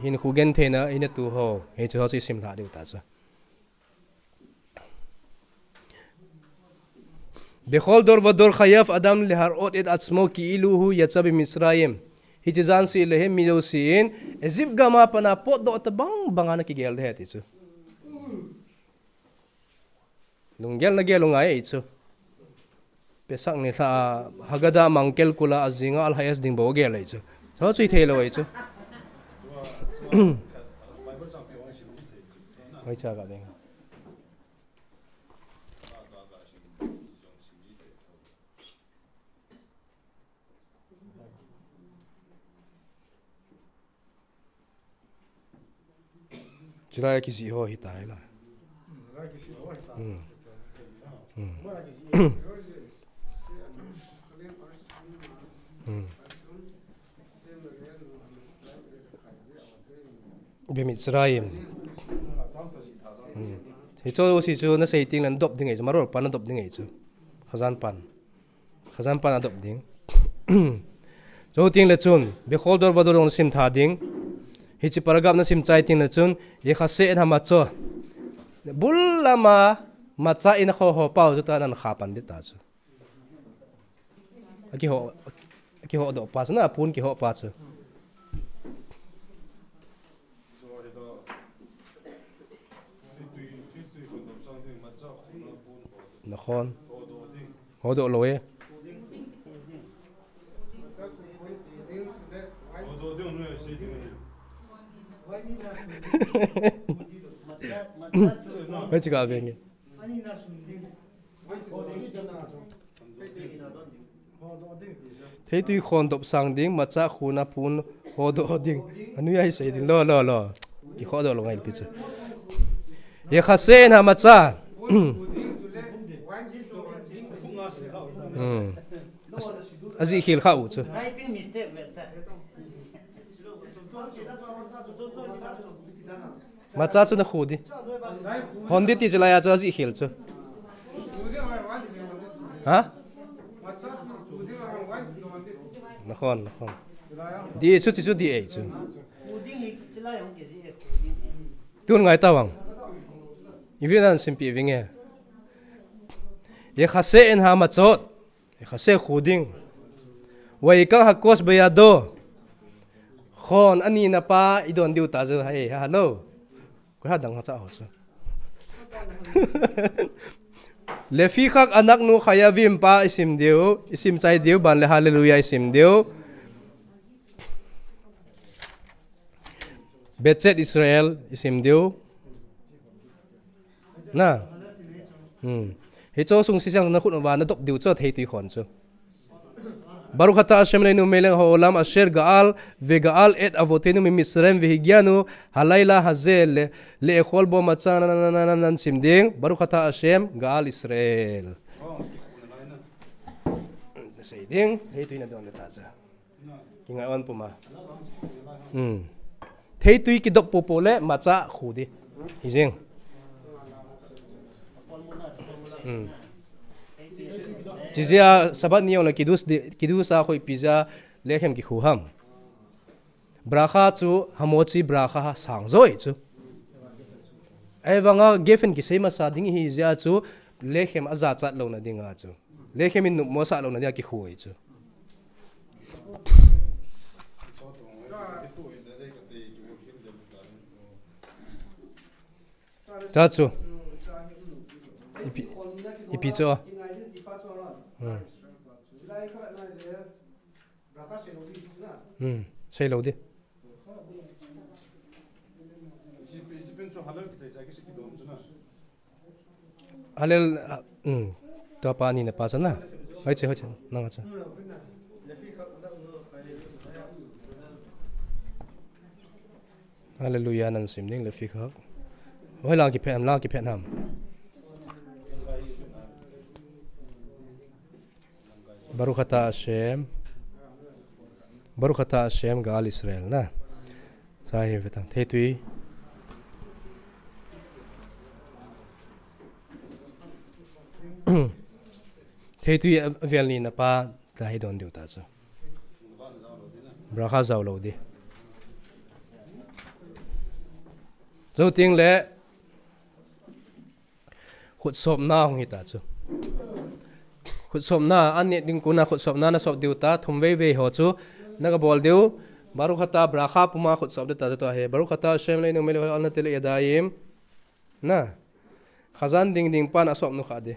Hinkho gentheina ineitu ho. Hiche ho chu isim lha diu ta chu. Bechol dor vador chayav adam leharot et atzmo ki'ilu hu yatza bimitzrayim. Hiche jan seh le hin mi jouse in Egypt gam a pat a potdoh tobang bang a ana kigel ding ahi ti chu. Lunggel nagel u ngai ahi chu. Pesach nilhah a Haggadah mang kelkul a ajing a al ha'ez ding bou agel ahi chu. Chu chu ithei lou ahi chu. Hoiche ga ding. Chulai kijih ho hita hi la. Hmm. Hmm. Hmm. Bimitzrayim. Hmm. Hiche jouse chu nasei teng le nadop ding ahi chu, maror pa nadop ding ahi chu. Khajan pan. Khajan pan adop ding. Chuteng le chun, bechol dor vador jong nasim tha ding. Hiche paragraph nasim chai teng le chun, yichase et hamatzot. Bul lama, matzah in akho ho pa u chu ta nan kha pan ding ta chu. Akiho, akiho doh pa chu na, pun kiho pa chu. Nachon. Hodoh lou e. Hoiche ga venge. Theitui khon dop sang ding, matzah khun a pun hodoh ding. Anui a isei ding, lo, lo, lo. Kihodoh lou ngai pi chu. Yichase et hamatzot. Hmm. As-, ajih khel kha u chu. Matzah chu nakhu ding. Hon ding ti chu laiya chu ajih khel chu. Ha? Nachon, nachon. Dih chu ti chu dih ahi chu. Tun ngai tavang. Ivin an simpi vinge. Yichase et hamatzot. Yichase khu ding. Vayikach hakos biyado. Khon anina pa idon diu ta chu hai, ha, hello. Koi ha dang ha cha ho chu. Lefichach anachnu chayavim pa isim diu, isim chai diu, ban le hallelujah isim diu. Bechel Israel isim diu. Na. Hmm. Hiche sung sisiang na khut uva nadop diu chu theitui khon chu. Baruch ata Hashem Eloheinu melech haolam asher ga'al vega'al et avotenu miMitzrayim vehigianu halayla haze le, le'echol bo matzah na, na, na, na, na, nasim ding. Baruch ata Hashem ga'al Israel. Sei ding, theitui nadon le ta chu. Kingai on puma. Hmm. Theitui kidop popo le matzah khu ding. Hijeng. Hmm. Chijeh a Sabbath ni jong le kiddush ding, kiddush a khoipi jeh a lechem kikhu ham. Bracha chu hamotzi bracha sang joi chu. Ahivanga gefen kisei masa ding hijeh a chu lechem ajachat louna dinga chu. Lechem in nopmo sah louna dinga kikhoi chu. Tachu. Ipi, ipi chu. Hmm. Hmm. Seilou di. Halel, ah, hmm. Tua pa ni na pa chu na. Hoiche, hoiche. Nang chu. Hallelujah nan sim ding Levikhak. Hoilang kiphet ham, lang kiphet ham. Baruch ata Hashem. Baruch ata Hashem Gaal Israel na. Tahi vetang. Theitui. Theitui avel ni na pa. Tahi don diu ta chu. Bracha jao lou di. Jou ting le. Khutsopna hung hita chu. Khutsopna, an neh ding kuna khutsopna na sop diu ta, thum vei vei ho chu. Na ka bol diu, Baruch ata bracha puma khutsop diu ta chu tua hi. Baruch ata Hashem Eloheinu melech haolam hakel yadayim. Na. Khazan ding ding pan asop nu kha di.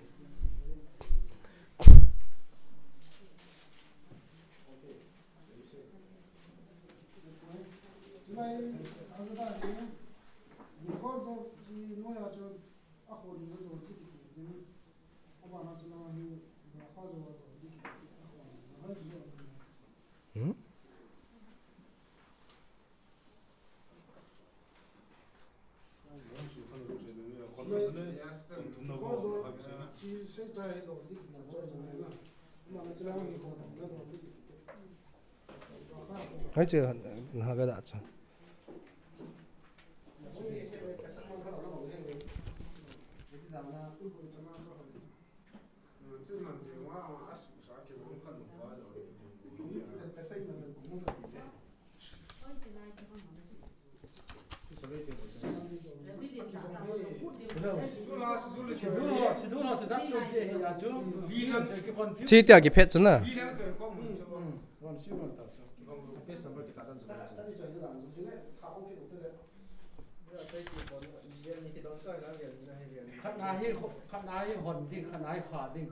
Hmm? Hai che, na ga da cha. Chi tia kiphet chu na. Khat na hi, khat na hi hon ding, khat na hi kha ding.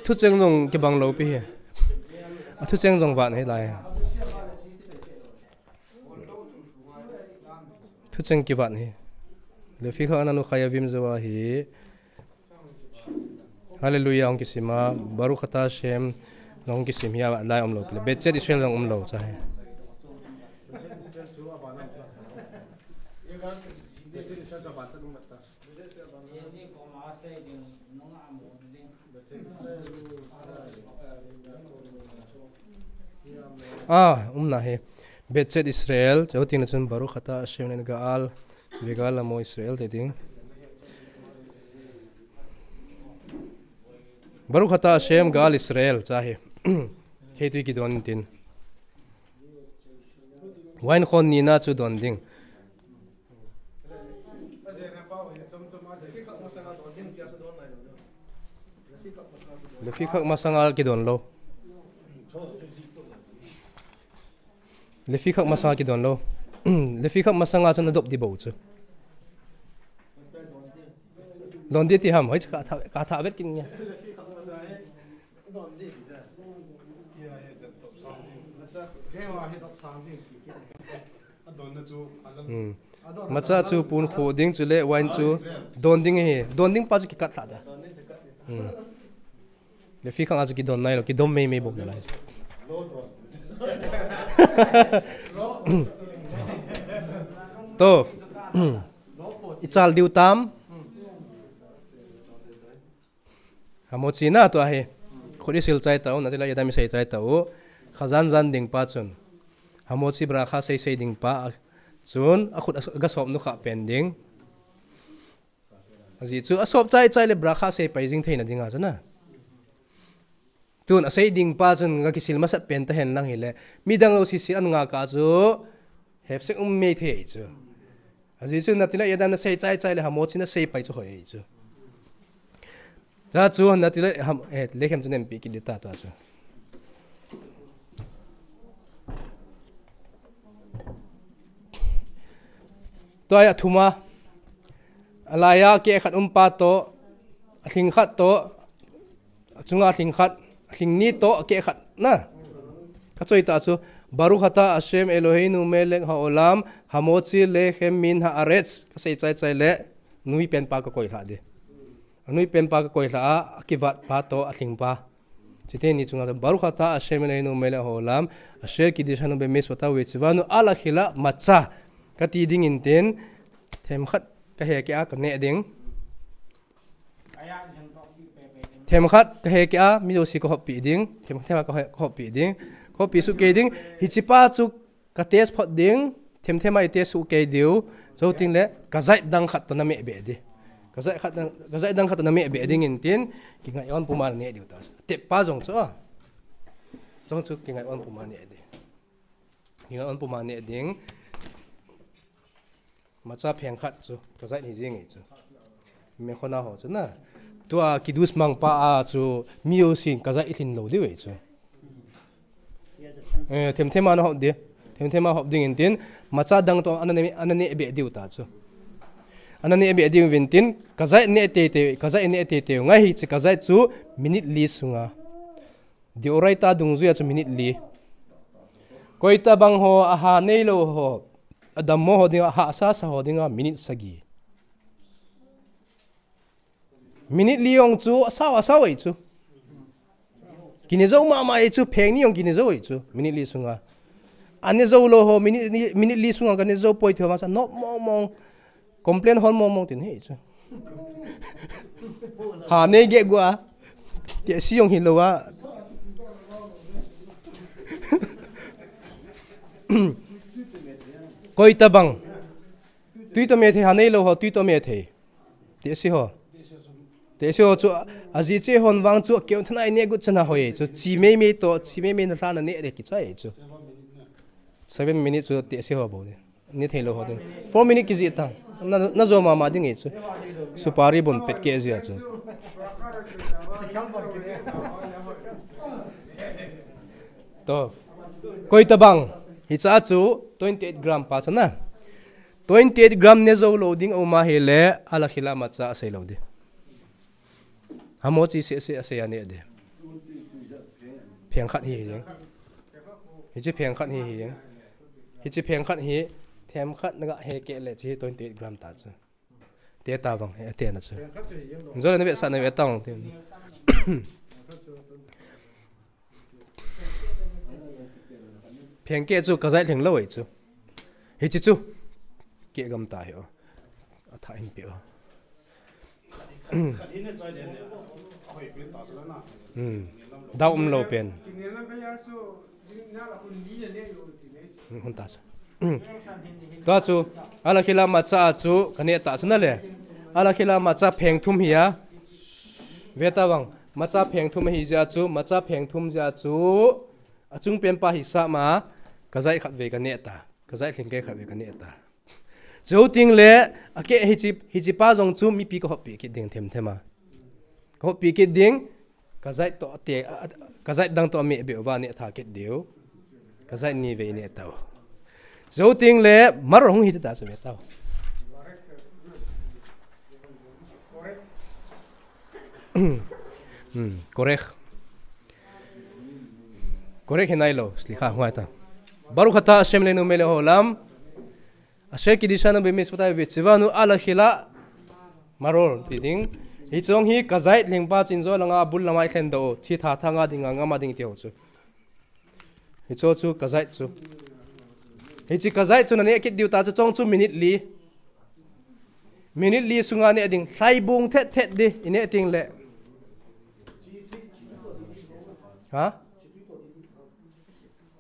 Thucheng jong kibang lou pi hi. Athucheng jong vat hi lai. Thucheng kivat hi. Levikhak ana nu khai avim jou ahi. Hallelujah hung kisim a, Baruch ata Hashem hung kisim hi a lai umlou. Beit Israel jong umlou cha hi. Ah, umna hi. Beit Israel, chau tina chun Baruch ata Hashem Eloheinu Gaal, Vegaal Amo Israel, te ding. Baruch ata Hashem Gaal Israel, cha hi. Theitui kidon tin. Wine khon nina chu don ding. Levikhak masanga kidon lou. Levikhak masanga kidon lou. Levikhak masanga chun adop di bou chu. Don di ti ham, hoi chu ka tha, ka tha vet kin nia. Hmm. Macha chu pun khu ding chule wine chu don ding hi. Don ding pa chu kikat lha da. Hmm. Levikhak a chu kidon nai lou, kidom mei mei bou nalai. To. I chal diu tam. Hamotzi na tua hi. Khut i sil chai tau, natila yadayim i sei chai tau. Kha jan jan ding pa chun. Hamotzi bracha sei sei ding pa chun, akhut a ga sop nu kha pen ding. Ajeh chu asop chai chai le bracha sei pai jing theina dinga chu na. Tun asei ding pa chun ka kisil masat pen ta hen lang hile. Midang lo sisi an nga ka chu. Hefsek um mei thei chu. Aji chu natile Adam nasei chai chai le Hamochi nasei pai chu hoi chu. Ta chu natile ham, eh, lekhem chu nempi kit ding ta ta chu. Tua ya thuma. Alaya ke khat um pa to. Athing khat to. Achunga athing khat. Athing ni to ke khat na. Ka choi ta chu. Baruch ata Hashem Eloheinu melech haolam hamotzi lechem min haaretz. Ka sei chai chai le. Nui pen pa ka koi hla di. Anui pen pa ka koi hla a, akivat pa to athing pa. Chite ni chunga Baruch ata Hashem Eloheinu melech haolam asher kiddushanu bemitzvotav vehitziva al akhila matzah. Ka ti ding in tin, themkhat ka heke a ka ne ding. Themkhat ka heke a, mi jouse ka hoppi ding, them, themkhat ka he-, ka hoppi ding, ka hoppi sukei ding, hichi pa chu ka test phot ding, themthem a i test sukei diu, chuteng le, ka zait dang khat to na meh be di. Ka zait khat dang, ka zait dang khat to na meh be ding in tin, kingai on puma ne diu ta. Tep pa jong chu a. Jong chu kingai on puma ne di. Kingai on puma ne ding. Matzah pheng khat chu, ka zait hi jing ei chu. Mekhona ho chu na. Tua kiddush mang pa a chu, mi jousen ka zait i lhin lo diu ei chu. Eh, themthem a na hop di. Themthem a hop ding in tin, matzah dang to ana ne, ana ne be diu ta chu. Ana ne be diu vin tin, ka zait ne teitei, ka zait ne teitei, ngai hi chu ka zait chu minute li sunga. Deoraita dungjuia chu minute li. Koitabang ho aha neilou ho, adammo ho dinga, hahsa sa ho dinga, minute sagi. Minute li jong chu, asao, asao ei chu. Kine jou mama ei chu, pheng ni jong kine jou ei chu, minute li sunga. Ane jou lou ho, minute li, minute li sunga kane jou poi thei ho, masa nop mong mong. Complain hol mong mong tin hi chu. Ha, nei ge gua. Ti si jong hilou a. Koitabang. Tui to me thei ha neilou ho, tui to me thei. Ti si ho. Ti si ho chu, aji che hon vang chu, keu thana i ne gut chana hoi chu. Chi mei mei to, chi mei mei na hla na ne de kichai chu. Seven minutes chu, ti si ho bo de. Ni thei lou ho ding. Four minute kiji ta. Na, na jo mama ding e chu. Supari bon pet ke jia chu. To. Koitabang. Hicha chu twenty eight gram pa chu na. Twenty eight gram ne jou lou ding aum ahile, al akhila matzah asei lou di. Hamotzi seh seh asei a ne di. Pheng khat hi hi jeng. Hichi pheng khat hi hi jeng. Hichi pheng khat hi, themkhat na ga heke le chi twenty eight gram ta chu. Te ta vang, he, te na chu. Jole na ve sa na ve ta vang te. Pheng ke chu ka zait lhing lou ei chu. Hichi chu. Ke gam ta hi o. Atha in pe o. Hmm. Dau um lou pen. Hmm, hun ta chu. Tua chu, al akhila matzah chu, ka ne ta chu na le. Al akhila matzah pheng thum hi a. Ve ta vang, matzah pheng thum hi jia chu, matzah pheng thum jia chu. Achung pen pa hi sa ma, ka zait khat ve ka ne ta. Ka zait lhing ke khat ve ka ne ta. Chu ting le, a ke hichi, hichi pa jong chu mipi ka hoppi kit ding them them a. Ka hoppi kit ding, ka zait to te, a, a, ka zait dang to me be va ne tha kit diu. Ka zait ni ve ne tau. Chu ting le, mar hung hi ta chu ve tau. Hmm, korek. Korek hi nai lou, slicha, huai ta. Baruch ata Hashem Eloheinu melech haolam. Asher kiddushanu bemitzvotav vehitziva nu al akhila maror ti ding. Hichong hi ka zait lhing pa chin jo langa bul lama i thlen do. Thi tha tha nga ding nga nga ma ding ti ho chu. Hicho chu ka zait chu. Hichi ka zait chu na ne kit diu ta chu chong chu minute li. Minute li sunga ne ding. Lhai bung thet thet di. I ne ting le. Ha?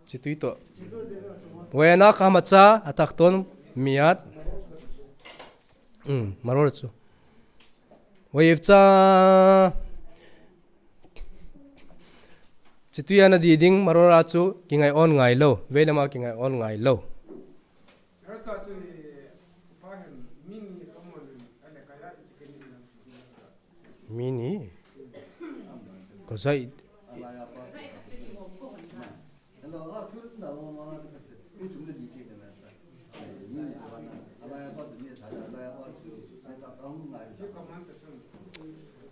Chitui to. Wena kamacha atakton miat. Hmm, maror chu. Wayivtza. Situiya na di ding maror a chu kingai on ngai lou. Vei lama kingai on ngai lou. Mini. Kazai.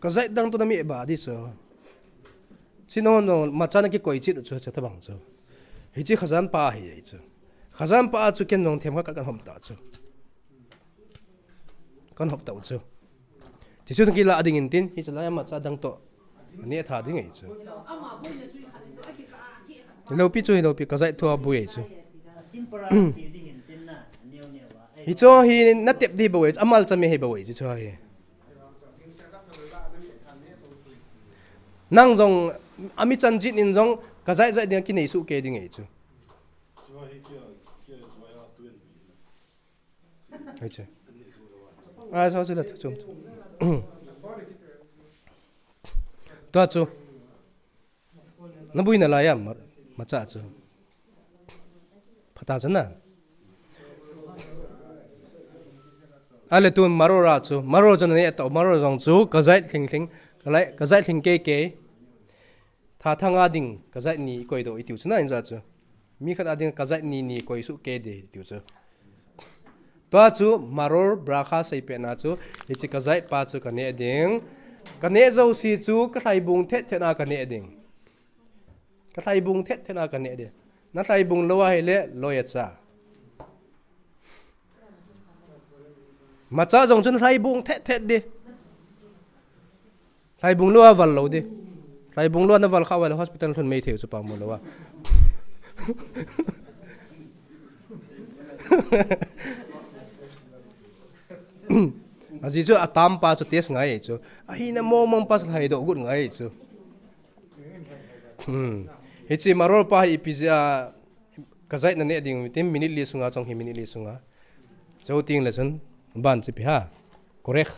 Kazai dang tu na mi ba di so. Sino no macha na kikoi chit u chu, cha tabang chu. Hichi khazan pa hi ei chu. Khazan pa chu ken jong them kha kan hom ta chu. Kan hop ta u chu. Ti chu kila ding in tin, hichi lai macha dang to. Ani tha ding ei chu. Lopi chu, lopi kazai thua bu ei chu. Hicho hi na tep di bo ei chu, amal chame hi bo ei chu hi. Nang jong, ami chan jin in jong, kazai zai ding kinei su ke ding ei chu. Ai chu. Ai, so, so, la, chum. Tua chu. Na bui na la ya, ma, macha chu. Phata chu na. Ale tun maror a chu. Maror chu na ne to, maror jong chu. Kazai thling thling. Kazai, kazai thling ke ke. Tha thang a ding, kazai ni koi do i tiu chu na in ja chu. Mi khat a ding kazai ni ni koi su ke de tiu chu. Tua chu maror bracha sei pe na chu, hichi kazai pa chu ka ne ding. Ka ne jo si chu ka thlai bung thet thet na ka ne ding. Ka thlai bung thet thet na ka ne ding. Na thlai bung lo a hi le lo ya cha. Macha jong chun thlai bung thet thet di. Thlai bung lo a val lo di. Thlai bung lo a na val kha val hospital thun mei theu chu pa mu lo a. Aji chu atam pa chu test ngai chu. Ahi na mo mong pa thlai do gut ngai chu. Hmm. Hichi maror pa hi ipi ja kazai na ne ding tin minute li sunga chong hi minute li sunga. Chau ting le chun ban chi pi ha. Correct.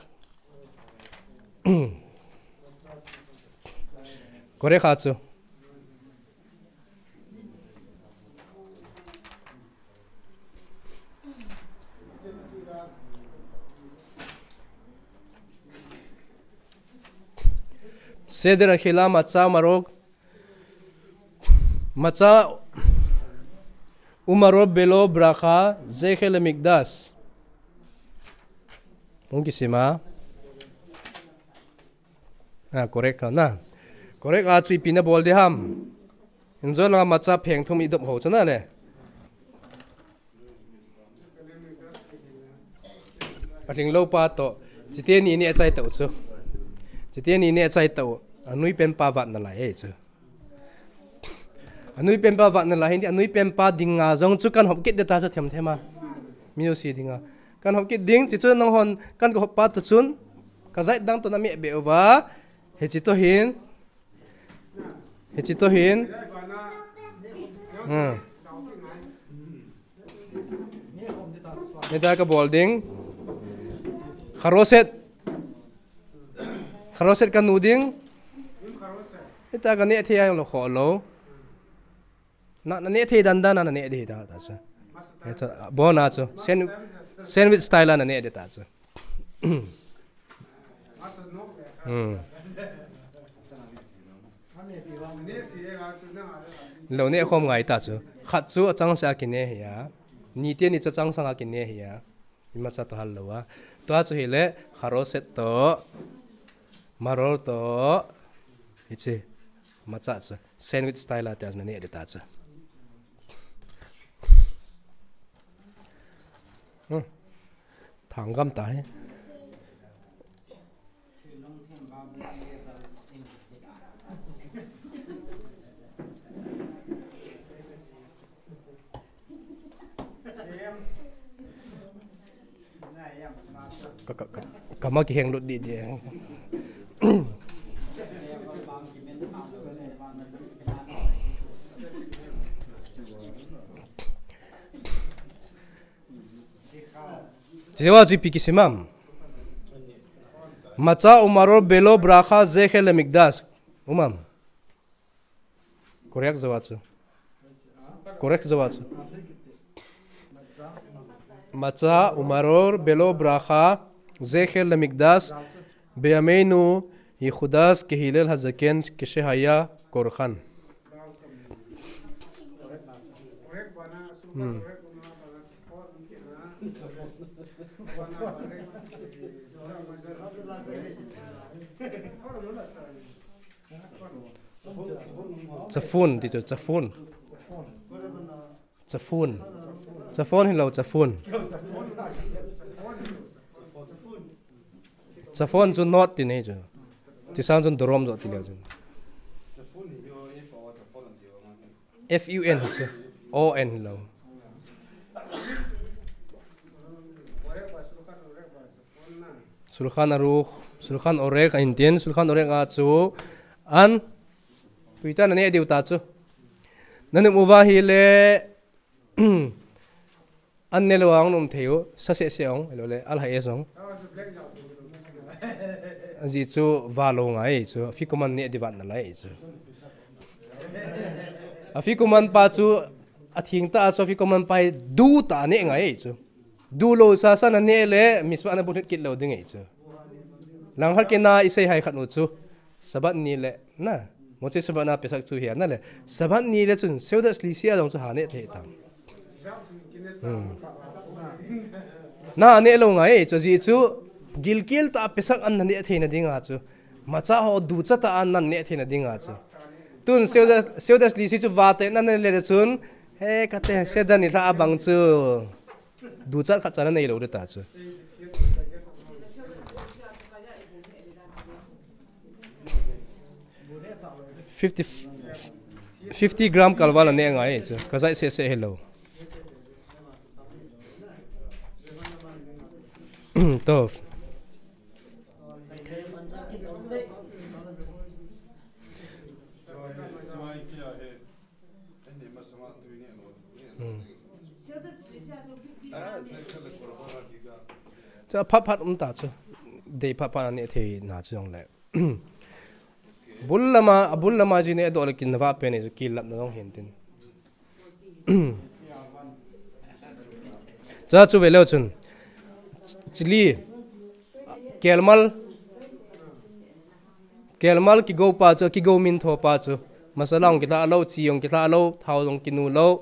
Correct a chu. Seder akhila macha maror. Macha umaror belo bracha zecher lemikdash. Hung kisima. Ah, correct ka na. Correct a chu ipi na bol de ham. Injo la macha pheng thum i dop ho chu na le. A hling lo pa to. Chite ni ne chai to chu. Chite ni ne chai to. Anui pen pa vat na lai e chu. Anui pen pa vat na lai hin, anui pen pa ding nga jong chu kan hop kit de ta chu them them a. Mi u si ding a. Kan hop kit ding, chi chu nang hon, kan ka hop pa to chun. Kazai dang to na mi be uva. Hichi to hin. Hichi to hin. Hmm. Hita ka bol ding. Kharoset. Kharoset ka nu ding. Hita ka ne thei a lo kho lo. Na, na ne thei dan dan na ne de ta, ta chu. Hita, bona chu. Sand-, sandwich style na ne de ta chu. Hmm. Lo ne khom ngai ta chu. Khat chu achang sa kine hi a. Ni te ni chu achang sang a kine hi a. Ima cha to hal lo a. Tua chu hi le kharoset to. Maror to. Hichi. Macha chu. Sandwich style a te na ne de ta chu. Hmm. Thang gam ta hi. Ka, ka, ka, kama kiheng lut di di. Chiwa chi pi kisimam. Macha umaror belo bracha zecher lemikdash. Umam. Correct jawab chu. Correct jawab chu. Matzah umaror belo bracha zecher lemikdash beyameinu yichudash kehilel hazaken keshehaya korchan. Hmm. Chafon, ti chu, chafon. Chafon. Chafon hilou, chafon. Chafon chu north ti nei chu. Ti sang chun dorom jo ti leu chun. F U N chu. O N hilou. Shulchan Aruch, Shulchan Orech, a hin tin, Shulchan Orech a chu an, tuita na neh diu ta chu. Na num uva hile, an ne lou a hung num thei u, sa seh seh hung, ahilou le, al ha e hung. Ajeh chu va lou ngai chu, afikoman neh di vat na lai chu. Afikoman pa chu, athing ta a chu, afikoman pa hi du ta neh ngai chu. Du lou sa sa na neh le, mitzvah na bun hit kit lou ding ahi chu. Langkhat kei na i sei hai khat u chu. Sabbath ni le, na. Motzei Shabbat na Pesach chu hi a na le. Sabbath ni le chun, Seudah Shlishi a jong chu ha neh thei tam. Hmm. Na neh lou ngai chu, ajeh chu, gilkel ta Pesach an na neh thei na ding a chu. Matzah ho ducha ta an na neh thei na ding a chu. Tun Seudah, Seudah Shlishi chu vate na neh le chun, he kate, Seder nilhah a bang chu. Duchat khat cha na nei lou ding ta chu. Fifty, fifty gram kalval a neh ngai chu. Ka jai seh seh hilou. Tov. Hmm. Chu aphat phat um ta chu. Dei phat phat a neh thei na chu jong le. Bul lama, abul lama ji neh doh le kin na va pen e chu kil lap na jong hin tin. Chu chu ve leu chun. Chili. Kelmal. Kelmal kigo pa chu, kigo min tho pa chu. Masala jong kilha lou, chi jong kilha lou, thao jong kinu lou.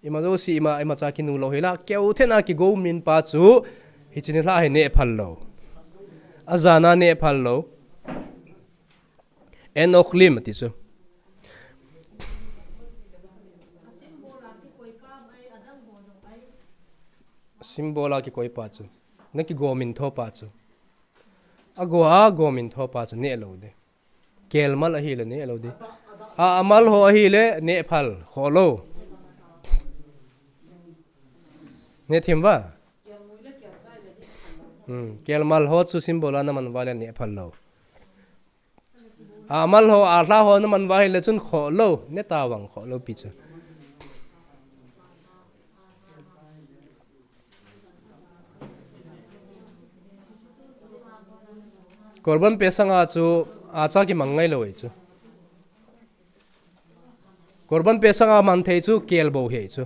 Ima jouse ima, imacha kinu lou hila, keu thena kigo min pa chu, hiche nilhah hi neh phal lou. Ajana neh phal lou. En ochlim ti chu. Symbol a kikoi pa chu. Na kigo min tho pa chu. Ago a, go min tho pa chu neh lou ding. Kelmal ahile neh lou ding. A, amal ho ahile neh phal, khoh lou. Neh thim va? Hmm, kelmal ho chu symbol a na man va le neh phal lou. A, amal ho, alha ho na man va hile chun khoh lou, neh ta vang khoh lou pi chu. Korban Pesach a chu, acha kimang ngai lou ahi chu. Korban Pesach a man thei chu, kel bou hi ahi chu.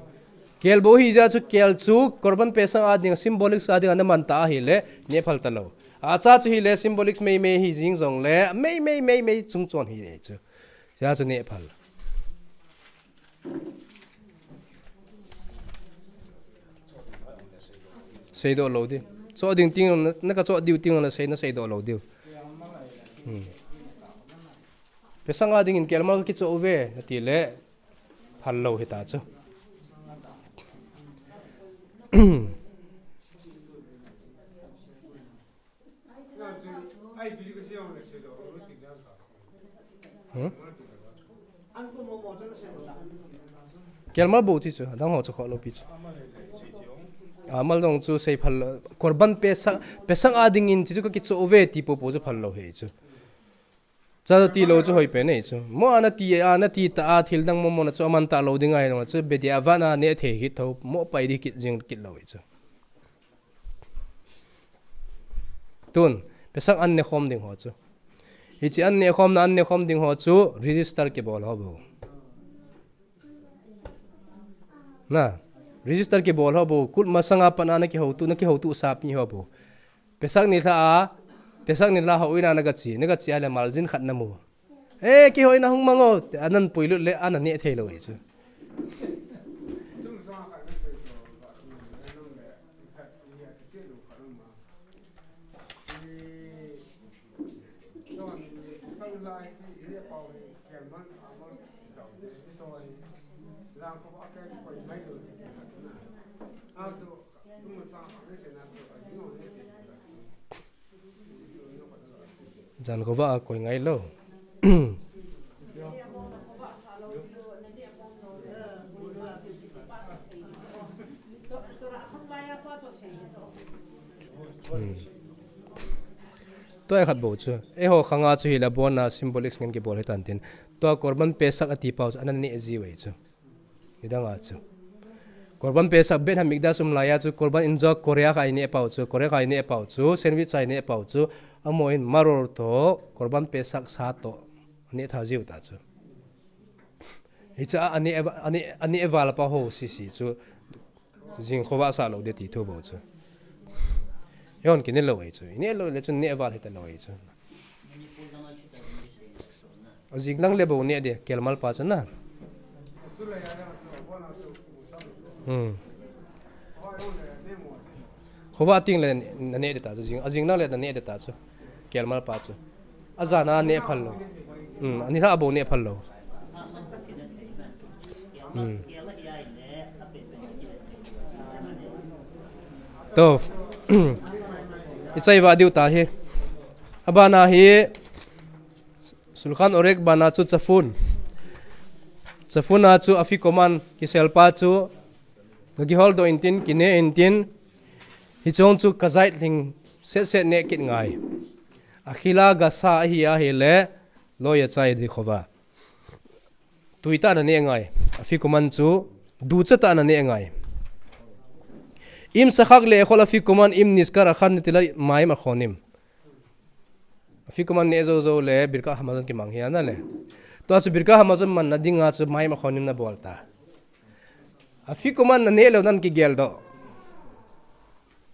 Kel bou hi jeh chu, kel chu, Korban Pesach a ding, symbolic a ding, ana man ta ahile, neh phal ta lou. Acha chu hile, symbolic mei mei hi jing jong le, mei mei mei mei chung chon hi ahi chu. Jeh chu neh phal. Seidoh lou ding. Choh ding ting, na, na ka choh diu ting la sei, na seidoh lou diu. Hmm. Pesach a dingin kelmal ka kichoh uve, na ti le, phal lou hita chu. Hmm? Kelmal bou ti chu, adang ho chu khoh lou pi chu. Amal dong chu sei phal, Korban Pesach, Pesach a dingin ti chu ka kichoh uve ti popo chu phal lou hi chu. Cha ti lou chu hoi pen ahi chu. Mo ana ti, ana ti ta a thil dang mo mo na chu aman ta lou ding ahi nung chu bediavad a neh thei kit tho, mo pai di kit jing kit lou hi chu. Tun, Pesach an neh khom ding ho chu. Hiche an neh khom na an neh khom ding ho chu register kibol ho bou. Na, register kibol ho bou, kul masanga pat a na kihoutu, na kihoutu sap ni ho bou. Pesach nilhah a, Pesach nilhah houin a na gache, na gache a le maljin khat na mu. Eh, kihouin a hung mang o, anan puilut le, ana neh thei lou ahi chu. Jan khovah a koi ngai lou. Hmm. Tua khat bou chu. Eiho khanga chu hileh abona symbolic ngen kibol hitan tin. Tua Korban Pesach ati pau chu ana neh ji uve chu. Nidang a chu. Korban Pesach Beit Hamikdash um laiya chu Korban injo Korea kha ineh pau chu, Korea kha ineh pau chu, sandwich a ineh pau chu, amahon maror toh, Korban Pesach sa toh, aneh tha jiu ta chu. Hicha aneh, aneh, aneh val pa ho sisi chu, jing khovah sa lou ding ti thu bou chu. Eihon kineh lou ahi chu, ineh lou le chu neh val hita lou ahi chu. Ajing lang le bou neh ding, kelmal pa chu na. Hmm. Khovah teng le na neh ding ta chu, jing, ajing lang le na neh ding ta chu. Kelmal pa chu. Ajan a neh phal lou. Hmm, anilhah a bou neh phal lou. Hmm. Toh. I chai va diu ta hi. Abana hi Shulchan Aruch bana chu Chafun. Chafun a chu afikoman kisel pa chu, gakihol doh intin, kineh intin, hiche chu kazait lhing set set neh kit ngai. Akhila gasa ahi ahileh, lo yachai ding khovah. Tui tah a na neh ngai. Afikoman chu, ducha tah a na neh ngai. Im shachak le'echol afikoman, im nizkar achad netilat mayim acharonim. Afikoman neh jou jou le, Birkat Hamazon kimang hi ana le. Tua chu Birkat Hamazon manna dinga chu mayim acharonim na bol ta. Afikoman na neh lou nan kigel doh.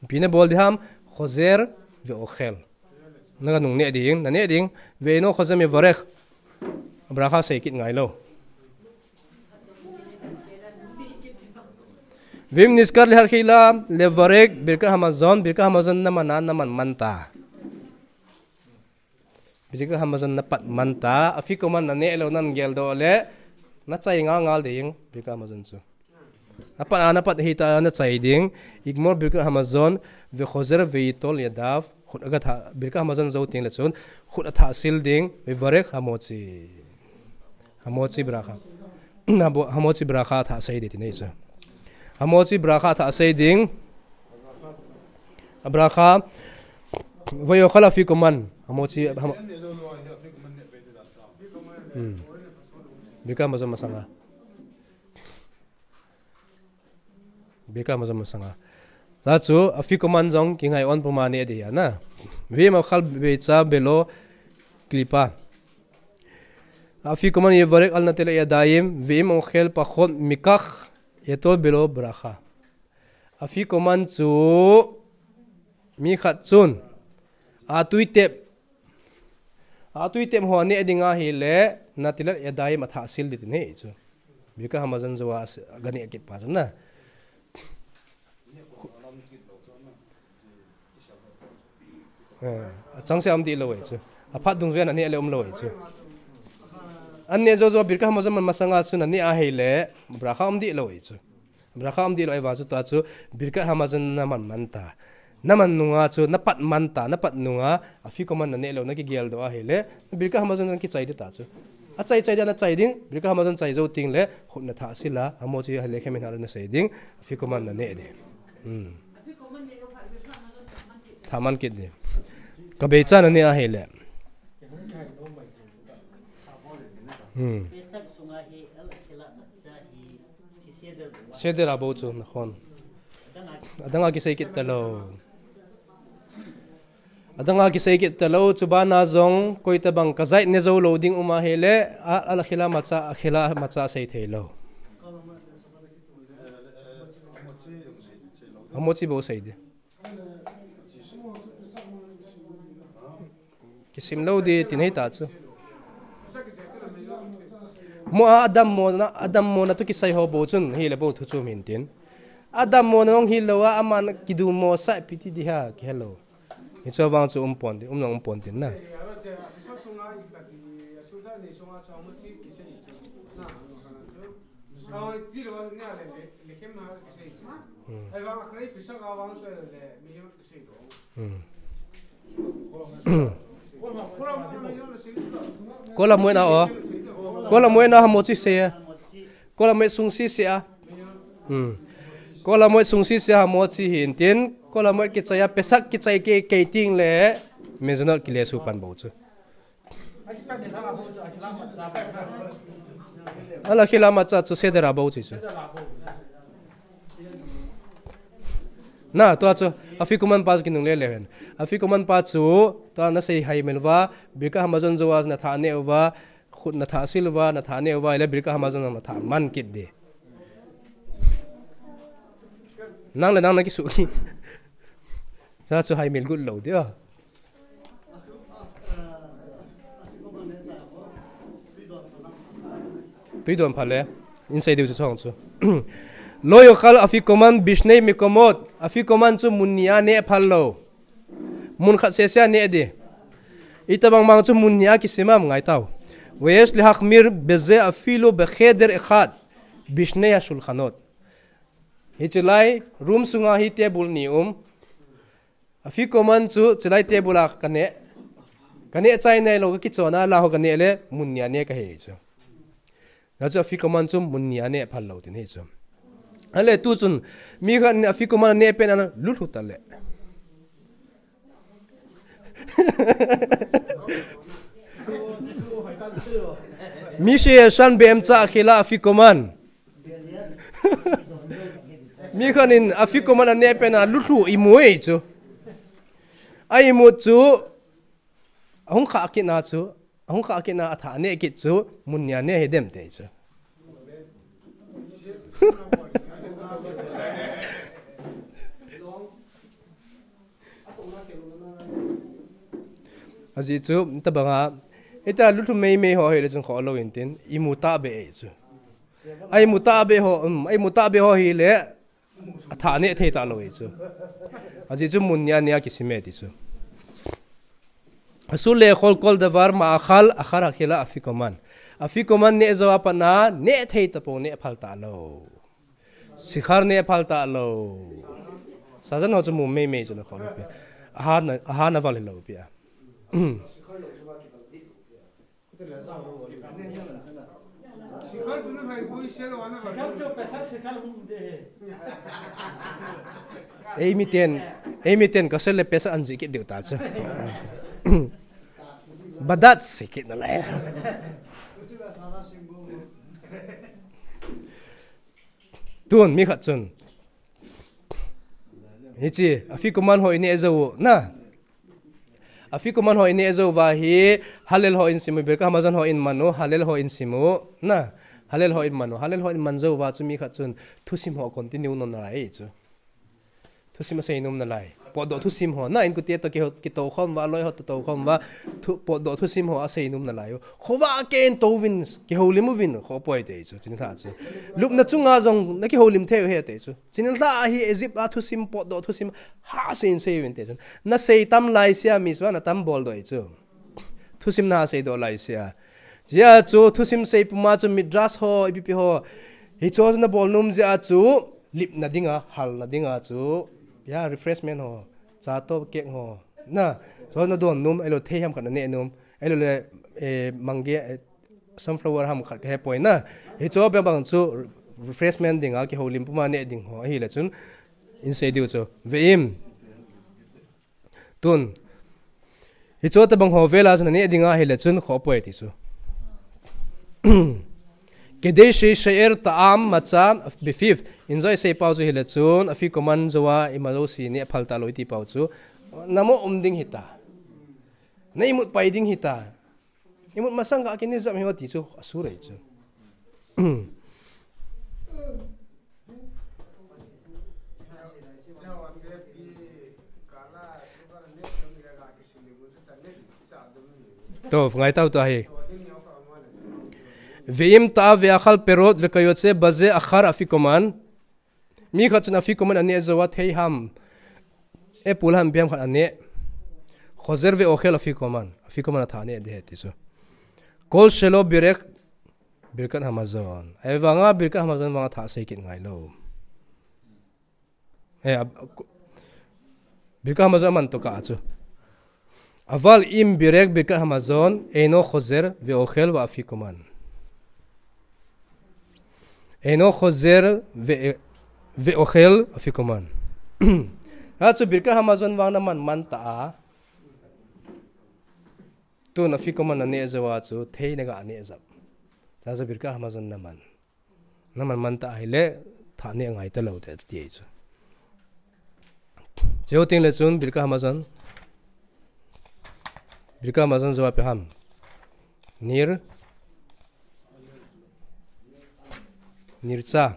Ipi na bol ding ham, khozer ve'ochel. Na ganung neh ding, na neh ding, ve'eino khozer mevarech. Bracha sei kit ngai lou. Ve'im nizkar le'achad le'echol, levarech, Birkat Hamazon, Birkat Hamazon na man a, na man man ta. Birkat Hamazon na pat man ta, afikoman na neh lou nan gel doh le, na chai ngal ngal ding, Birkat Hamazon chu. Apat a na pat hita na chai ding, igmor Birkat Hamazon, vechozer veitol yadav, khut aga tha, Birkat Hamazon jou teng le chun, khut atha sil ding, vevarech hamotzi. Hamotzi bracha. Hamo-, hamotzi bracha atha sei ding ti nei chu. Hamotzi bracha atha sei ding. Bracha. Ve'ochel afikoman. Hamotzi, hamo-, hmm. Birkat Hamazon masanga. Birkat Hamazon masanga. Tua chu, afikoman jong kingai on puma neh ding ahi na. Ve'im achal beitza belo klipa. Afikoman yevarech al netilat yadayim, ve'im ochel pachot mikach yetol belo bracha. Afikoman chu, mi khat chun, atui tep, atui tep ho neh ding ahileh, netilat yadayim atha sil ding ti nei chu. Birkat Hamazon jou a asi-, aga neh kit pa chu na. Eh, achang se um ding lou ahi chu. Aphat dungjuiya na neh le um lou ahi chu. An neh jou jou Birkat Hamazon man masanga chu na neh ahileh, bracha um ding lou ahi chu. Bracha um ding lou ahi vang chu tua chu Birkat Hamazon na man man ta. Na man nunga chu, na pat man ta, na pat nunga, afikoman na neh lou, na kigel doh ahileh, Birkat Hamazon na kichai ding ta chu. Achai chai ding, na chai ding, Birkat Hamazon chai jou teng le, khut na tha sil a, hamotzi ahileh khemin har na sei ding, afikoman na neh ding. Hmm. Tha man kit ding. Ka beitza na neh ahileh. Hmm. Seder a bou chu, nachon. Adang a kisei kit talou. Adang a kisei kit talou, chu bana jong, koi tabang kazait neh jou lou ding um ahileh, a, al akhila matzah, akhila matzah sei thei lou. Pamo chi bou sei di. Kisim lou di tin hei ta chu. Mo a adam mo na, adam mo na tu kisai ho bou chun, hi le bou thu chu min tin. Adam mo na ong hi lou a, aman kidu mo sa piti di ha, ki hello. Hi chu vang chu um pon di, um na um pon tin na. Kola muena o. Kola muena ha mo chi se. Kola mue sung si se a. Kola mue sung si se ha mo chi hin tin. Kola mue kichai a pesak kichai ke kei ting le. Mezonot kile su pan bou chu. Ala khila ma cha chu sedera bou chi chu. Na, tua chu, afikoman pa chu kinung le le hen. Afikoman pa chu, tua na sei hai mel va, birka hamazon zo a na tha ne va, khut na tha sil va, na tha ne va, le birka hamazon na tha man kit de. Nang le nang na kisu ki. Sa chu hai mel gut lo de. Tui don phale. In sei diu chu chong chu. Lo yochal afikoman bishnei mekomot. Afikoman chu mun ni a ne phal lo. Mun khat sese a ne di. Ita bang bang chu mun ni a kisimam ngai tau. Veyesh lehachmir beze afilu becheder echad. Bishnei hashulchanot. Hi chilai room sunga hi table ni um. Afikoman chu chilai table a ka ne. Ka ne chai nei lo ka kichona la ho ka ne le mun ni a ne ka he chu. Na chu afikoman chu mun ni a ne phal lo tin he chu. Ale tu chun mi khat in afikoman ne pen an lu lu ta le. Mi she shan bem cha khila afikoman. Mi khat in afikoman a ne pen a lu lu i mu e chu. A i mu chu ahung kha kit na chu, ahung kha kit na a tha ne kit chu, mun ni a ne he dem te chu. Aji chu, tabanga, ita lu lu mei mei ho he le chun kho lo in tin, i mu ta be e chu. A i mu ta be ho, um, a i mu ta be ho hi le, a tha ne thei ta lo e chu. Aji chu mun ni a ne a kisime ti chu. Asul lechol kol davar ma'achal achar ha'ochel afikoman. Afikoman ne zo a pat na ne thei ta po ne phal ta lo. Sikhar ne phal ta lo. Sajan ho chu mu mei mei chu na kho lo pi. Aha na, aha na val lo pi a. Ei miten, ei miten ka sel le pesa anji kit diu ta chu. Badat si kit na lai. Tun mi khat chun. Hichi, afikoman ho i ne zo na. Afikoman ho i ne zo va hi, Hallel ho in simu, Birkat Hamazon ho in manu, Hallel ho in simu, na. Hallel ho in manu, Hallel ho in man zo va chu mi khat chun, thusim ho continue nom na lai chu. Thusim a sei nom na lai. Potdoh thusim ho, na in kute to ki ho, ki to khom va, loi ho to to khom va, thu, potdoh thusim ho a sei nom na lai. Kho va ken to vin, ki ho lim vin, kho poi te chu, chin tha chu. Lupna chunga jong, na ki ho lim thei he te chu. Chin tha hi Egypt a thusim potdoh thusim ha sei in sei vin te chun. Na sei tam lai sia mi swa na tam bol doi chu. Thusim na sei doh lai sia. Jia chu thusim sei puma chu midrash ho, ipi pi ho. Hi chu na bol nom jia chu lipna dinga, halna dinga chu. Ya refreshment ho. Cha to cake ho. Na, chu na don nom, elo thei ham khat na ne nom. Elo le, eh, mange, eh, sunflower ham khat ka he poi na. Hi chu bang bang chu refreshment dinga, ki ho lim puma ne ding ho. Ahi le chun, in sei diu chu. Ve'im. Tun. Hi chu tabang ho vela chun ne dinga hi le chun kho poi ti chu. Kedei she'er ta'am matzah befiv. In joi sei pau chu hi le chun, afikoman zo a ima zo si ne phal ta lo ti pau chu. Na mo um ding hi ta. Na imut pai ding hi ta. Imut masang ka kini jam hi ti chu, asur ei chu. טוב, ngai tau ta hi. ואם טעה ואכל פירות וכיוצא בזה אחר אפיקומן. Mi khat chun אפיקומן aneh jou a, thei ham, apple ham, ipi ham khat aneh. חוזר ואוכל אפיקומן. אפיקומן atha neh ding ahi ti chu. כל שלא בירך ברכת המזון. Ahivanga ברכת המזון vang atha sei kit ngai lou. Eh, ab-, ברכת המזון aman tokah chu. אבל אם בירך ברכת המזון, אינו חוזר ואוכל ואפיקומן. אינו חוזר ו-, ואוכל אפיקומן. Achu ברכת המזון vang naman man ta a. Tun אפיקומן naneh jou a chu, thei naga neh jep. Achu ברכת המזון naman. Naman man ta ahile, tha neh ngai talou te, ti ahi chu. Chuteng le chun, ברכת המזון. ברכת המזון jou a ipi ham. נר, נרצה.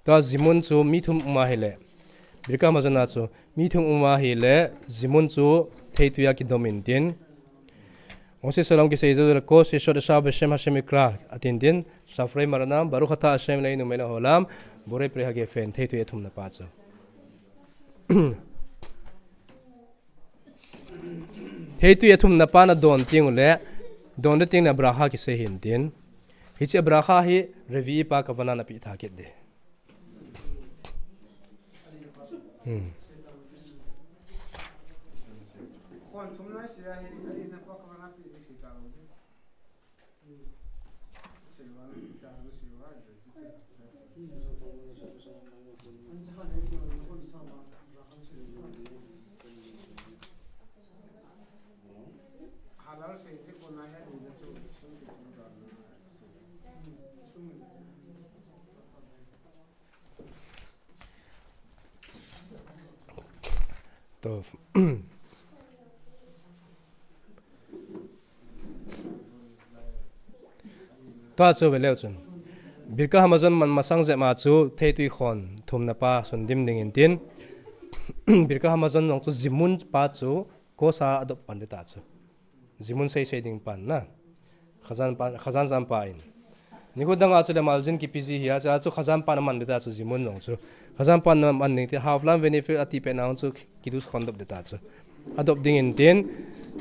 Tua zimun chu mi thum um ahile, ברכת המזון a chu mi thum um ahile, zimun chu theitwi a kidom intin. Moses a lam kisei jou le, כל ששוד ושבר בשם השם יקרא, atin tin, ספרי מרנן, ברוך אתה ה' אלוהינו מלך העולם, בורא פרי הגפן, theitwi a thumna pa chu. Theitwi a thumna pa nadon teng ule, don le teng le ברכה kisei hintin. Hiche ברכה hi רביעי pa כוונה napeh tha kit ding. Hmm. To. Tua chu ve leu chun, ברכת המזון man masang jep ma chu theitwi khon thumna pa sun dim ding intin. ברכת המזון jong chu zimun pa chu kos a adop pan ding ta chu. Zimun seisei ding pan na. Khazan pa, khazan jam pa in. Nikho dang a chu le maljin kipe ji hi a chu, a chu khazan pan aman ding ta chu zimun jong chu. Khazan pan aman ding ti haflam venifil ati pen a jong chu קידוש khon dop ding ta chu. Adop ding intin,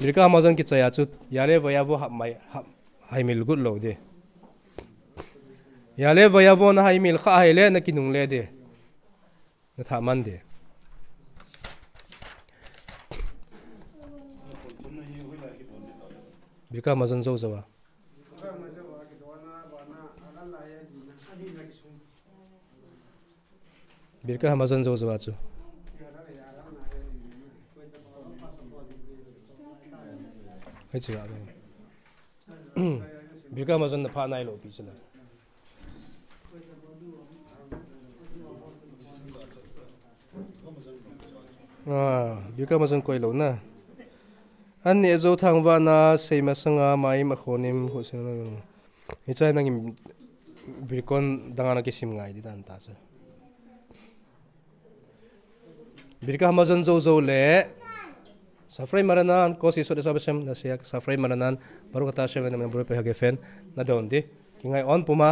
ברכת המזון kichai a chu, יעלה ויבוא hap mai, hap, haimil got lou ding. יעלה ויבוא na haimil kha ahile na kinungle ding. Na tha man ding. ברכת המזון jou jou a. ברכת המזון jou jou a chu. Hei chu a. ברכת המזון na pha nai lou pi chu la. 아, ברכת המזון koi lou na. An neh jou thangvah na, sei masanga, mayim akhonim, husen na. Hiche nangin birkon dang a na kisim ngai ding dan ta chu. ברכת המזון jou jou le, ספרי מרנן, כל ששוד ושבר בשם השם יקרא, ספרי מרנן, ברוך אתה ה' אלוהינו מלך העולם בורא פרי הגפן, nadon ding. Kingai on puma.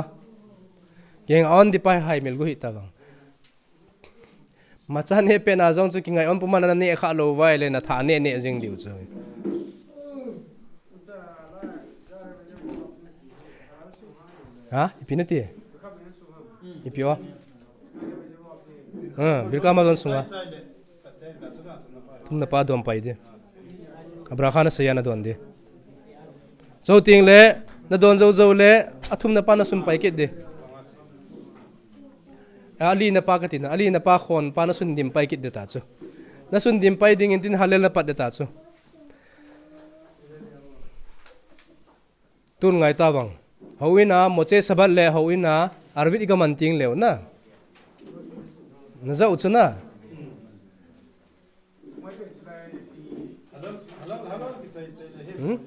Kingai on ding pa hi haimil got hi ta vang. Imacha neh pet na jong chu kingai on puma na neh kha lou uva ahile na tha neh neh jing diu chu. Ha? Ipi nati? Ipi o? Ha, ברכת המזון sunga. Thumna pa don pai ding. A ברכת na sei a nadon ding. Jou teng le, nadon jou jou le, athumna pa nasun pai kit ding. Alina pa kati na, alina pa khon pa nasun dim pai kit ding ta chu. Nasun dim pai ding intin הלל napat ding ta chu. Tun ngai ta vang. Houin a, מוצאי שבת le houin a, ערבית iga man teng leu na. Na ja u chu na. Hmm?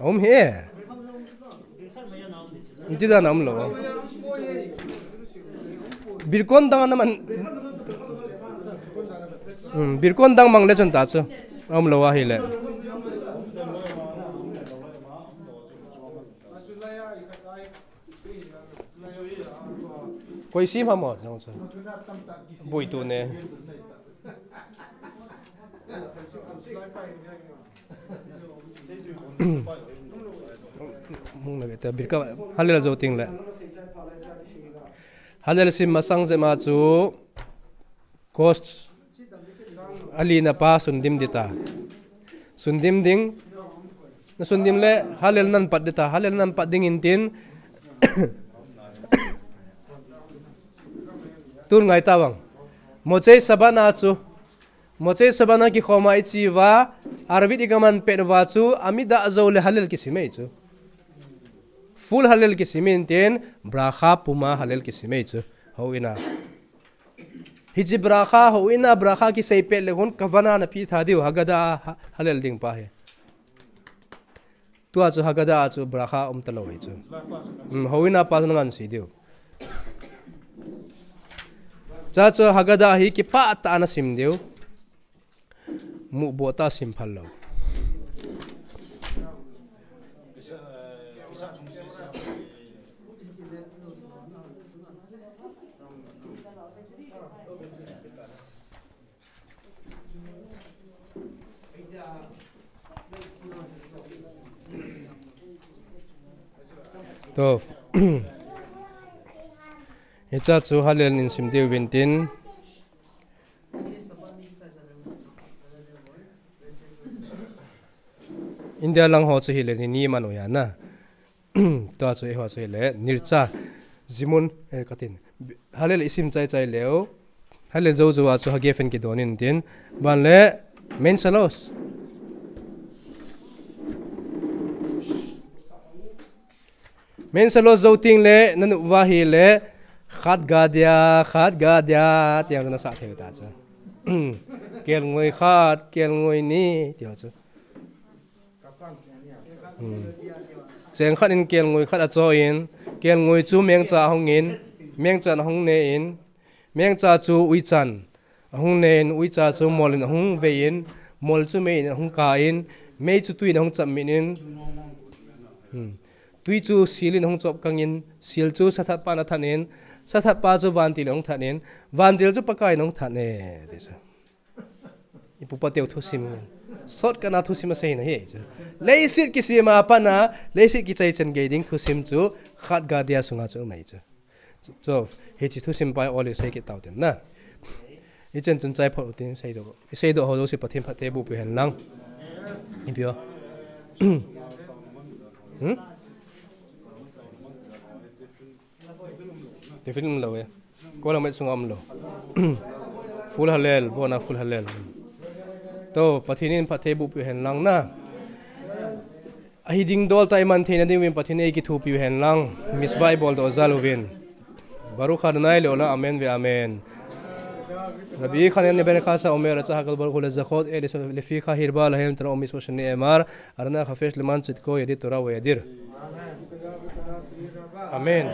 Aum hi. Iti dan aum lou. Birkon dang na man. Hmm, birkon dang mang le chun ta chu. Aum lou ahi le. Koi sim ham o, jong chu. Bui tu ne. Mung na ta birka Hallel jou ting le. Hallel sim masang jep ma chu cost ali na pa sundim dita. Sundim ding. Na sundim le Hallel nan pat dita. Hallel nan pat ding in tin. Tun ngai ta bang. Mochei Sabbath na chu. Mochei Sabbath na kikhoma ichi va, Arvit i kaman pet va chu, amida jou le Hallel kisim ei chu. Full Hallel kisim in tin, bracha puma Hallel kisim ei chu. Hou ina. Hichi bracha, hou ina bracha kisei pet le hun kavana na pi tha diu, Haggadah ha-, Hallel ding pa hi. Tua chu Haggadah a chu bracha um ta lou hi chu. Hmm, hou ina pa chu na ngan si diu. Cha chu Haggadah hi kipah ta na sim diu. Mu bo ta sim phal lou. To. Hicha chu Hallel in sim diu vin tin. India lang ho chu hile ni ni man u ya na. Tua chu, eiho chu hile, nircha, zimun, eh, katin. Hallel isim chai chai leu. Hallel jou jou a chu Hagefen kidon in tin. Ban le, Mensa Shalosh. Mensa Shalosh jou ting le, na nu va hile, Chat Gadya, Chat Gadya, tiang na sa thei ta chu. Kelngoi khat, kelngoi ni, tia chu. Hmm. Cheng khat in kelngoi khat a cho in, kelngoi chu mengcha a hung in, mengcha a hung ne in, mengcha chu uichan a hung ne in, uicha chu mol in a hung vei in, mol chu mei in a hung ka in, mei chu tui in a hung chap min in, hmm, tui chu sil in a hung chop kang in, sil chu sathat pa in a that in, sathat pa chu vantil in a hung that in, vantil chu Pakai in a hung that ne, ti chu. I pupa teu thusim ngen. Sot kana thusim a sei na hi chu. Leiset kisem a pat na, leiset kichai chan gei ding thusim chu, Chat Gadya sunga chu um ei chu. Chu, chu, hichi thusim pai oli sei kit tau tin na. I chen chun chai phot u tin sei do. I sei do ho do si Pathen phatthei boh piu hen lang. I piu. Hmm? Tiffin um lou e. Ko lang met sunga um lou. Full Hallel, bona Full Hallel. To, Pathen in phatthei boh piu hen lang na. Ahi ding dol ta i man theina ding uvin Pathen ei kithopi u hen lang. Mitzvah i bol doh jal uvin. Baruch Adonai le'olam, amen ve'amen. רבי חנניה בן עקשיא אומר, רצה הקדוש ברוך הוא לזכות את ישראל לפי כך הרבה להם תורה ומצוות שנאמר, אדוני החפש למען צדקו ידעו תורה וידעו. אמן.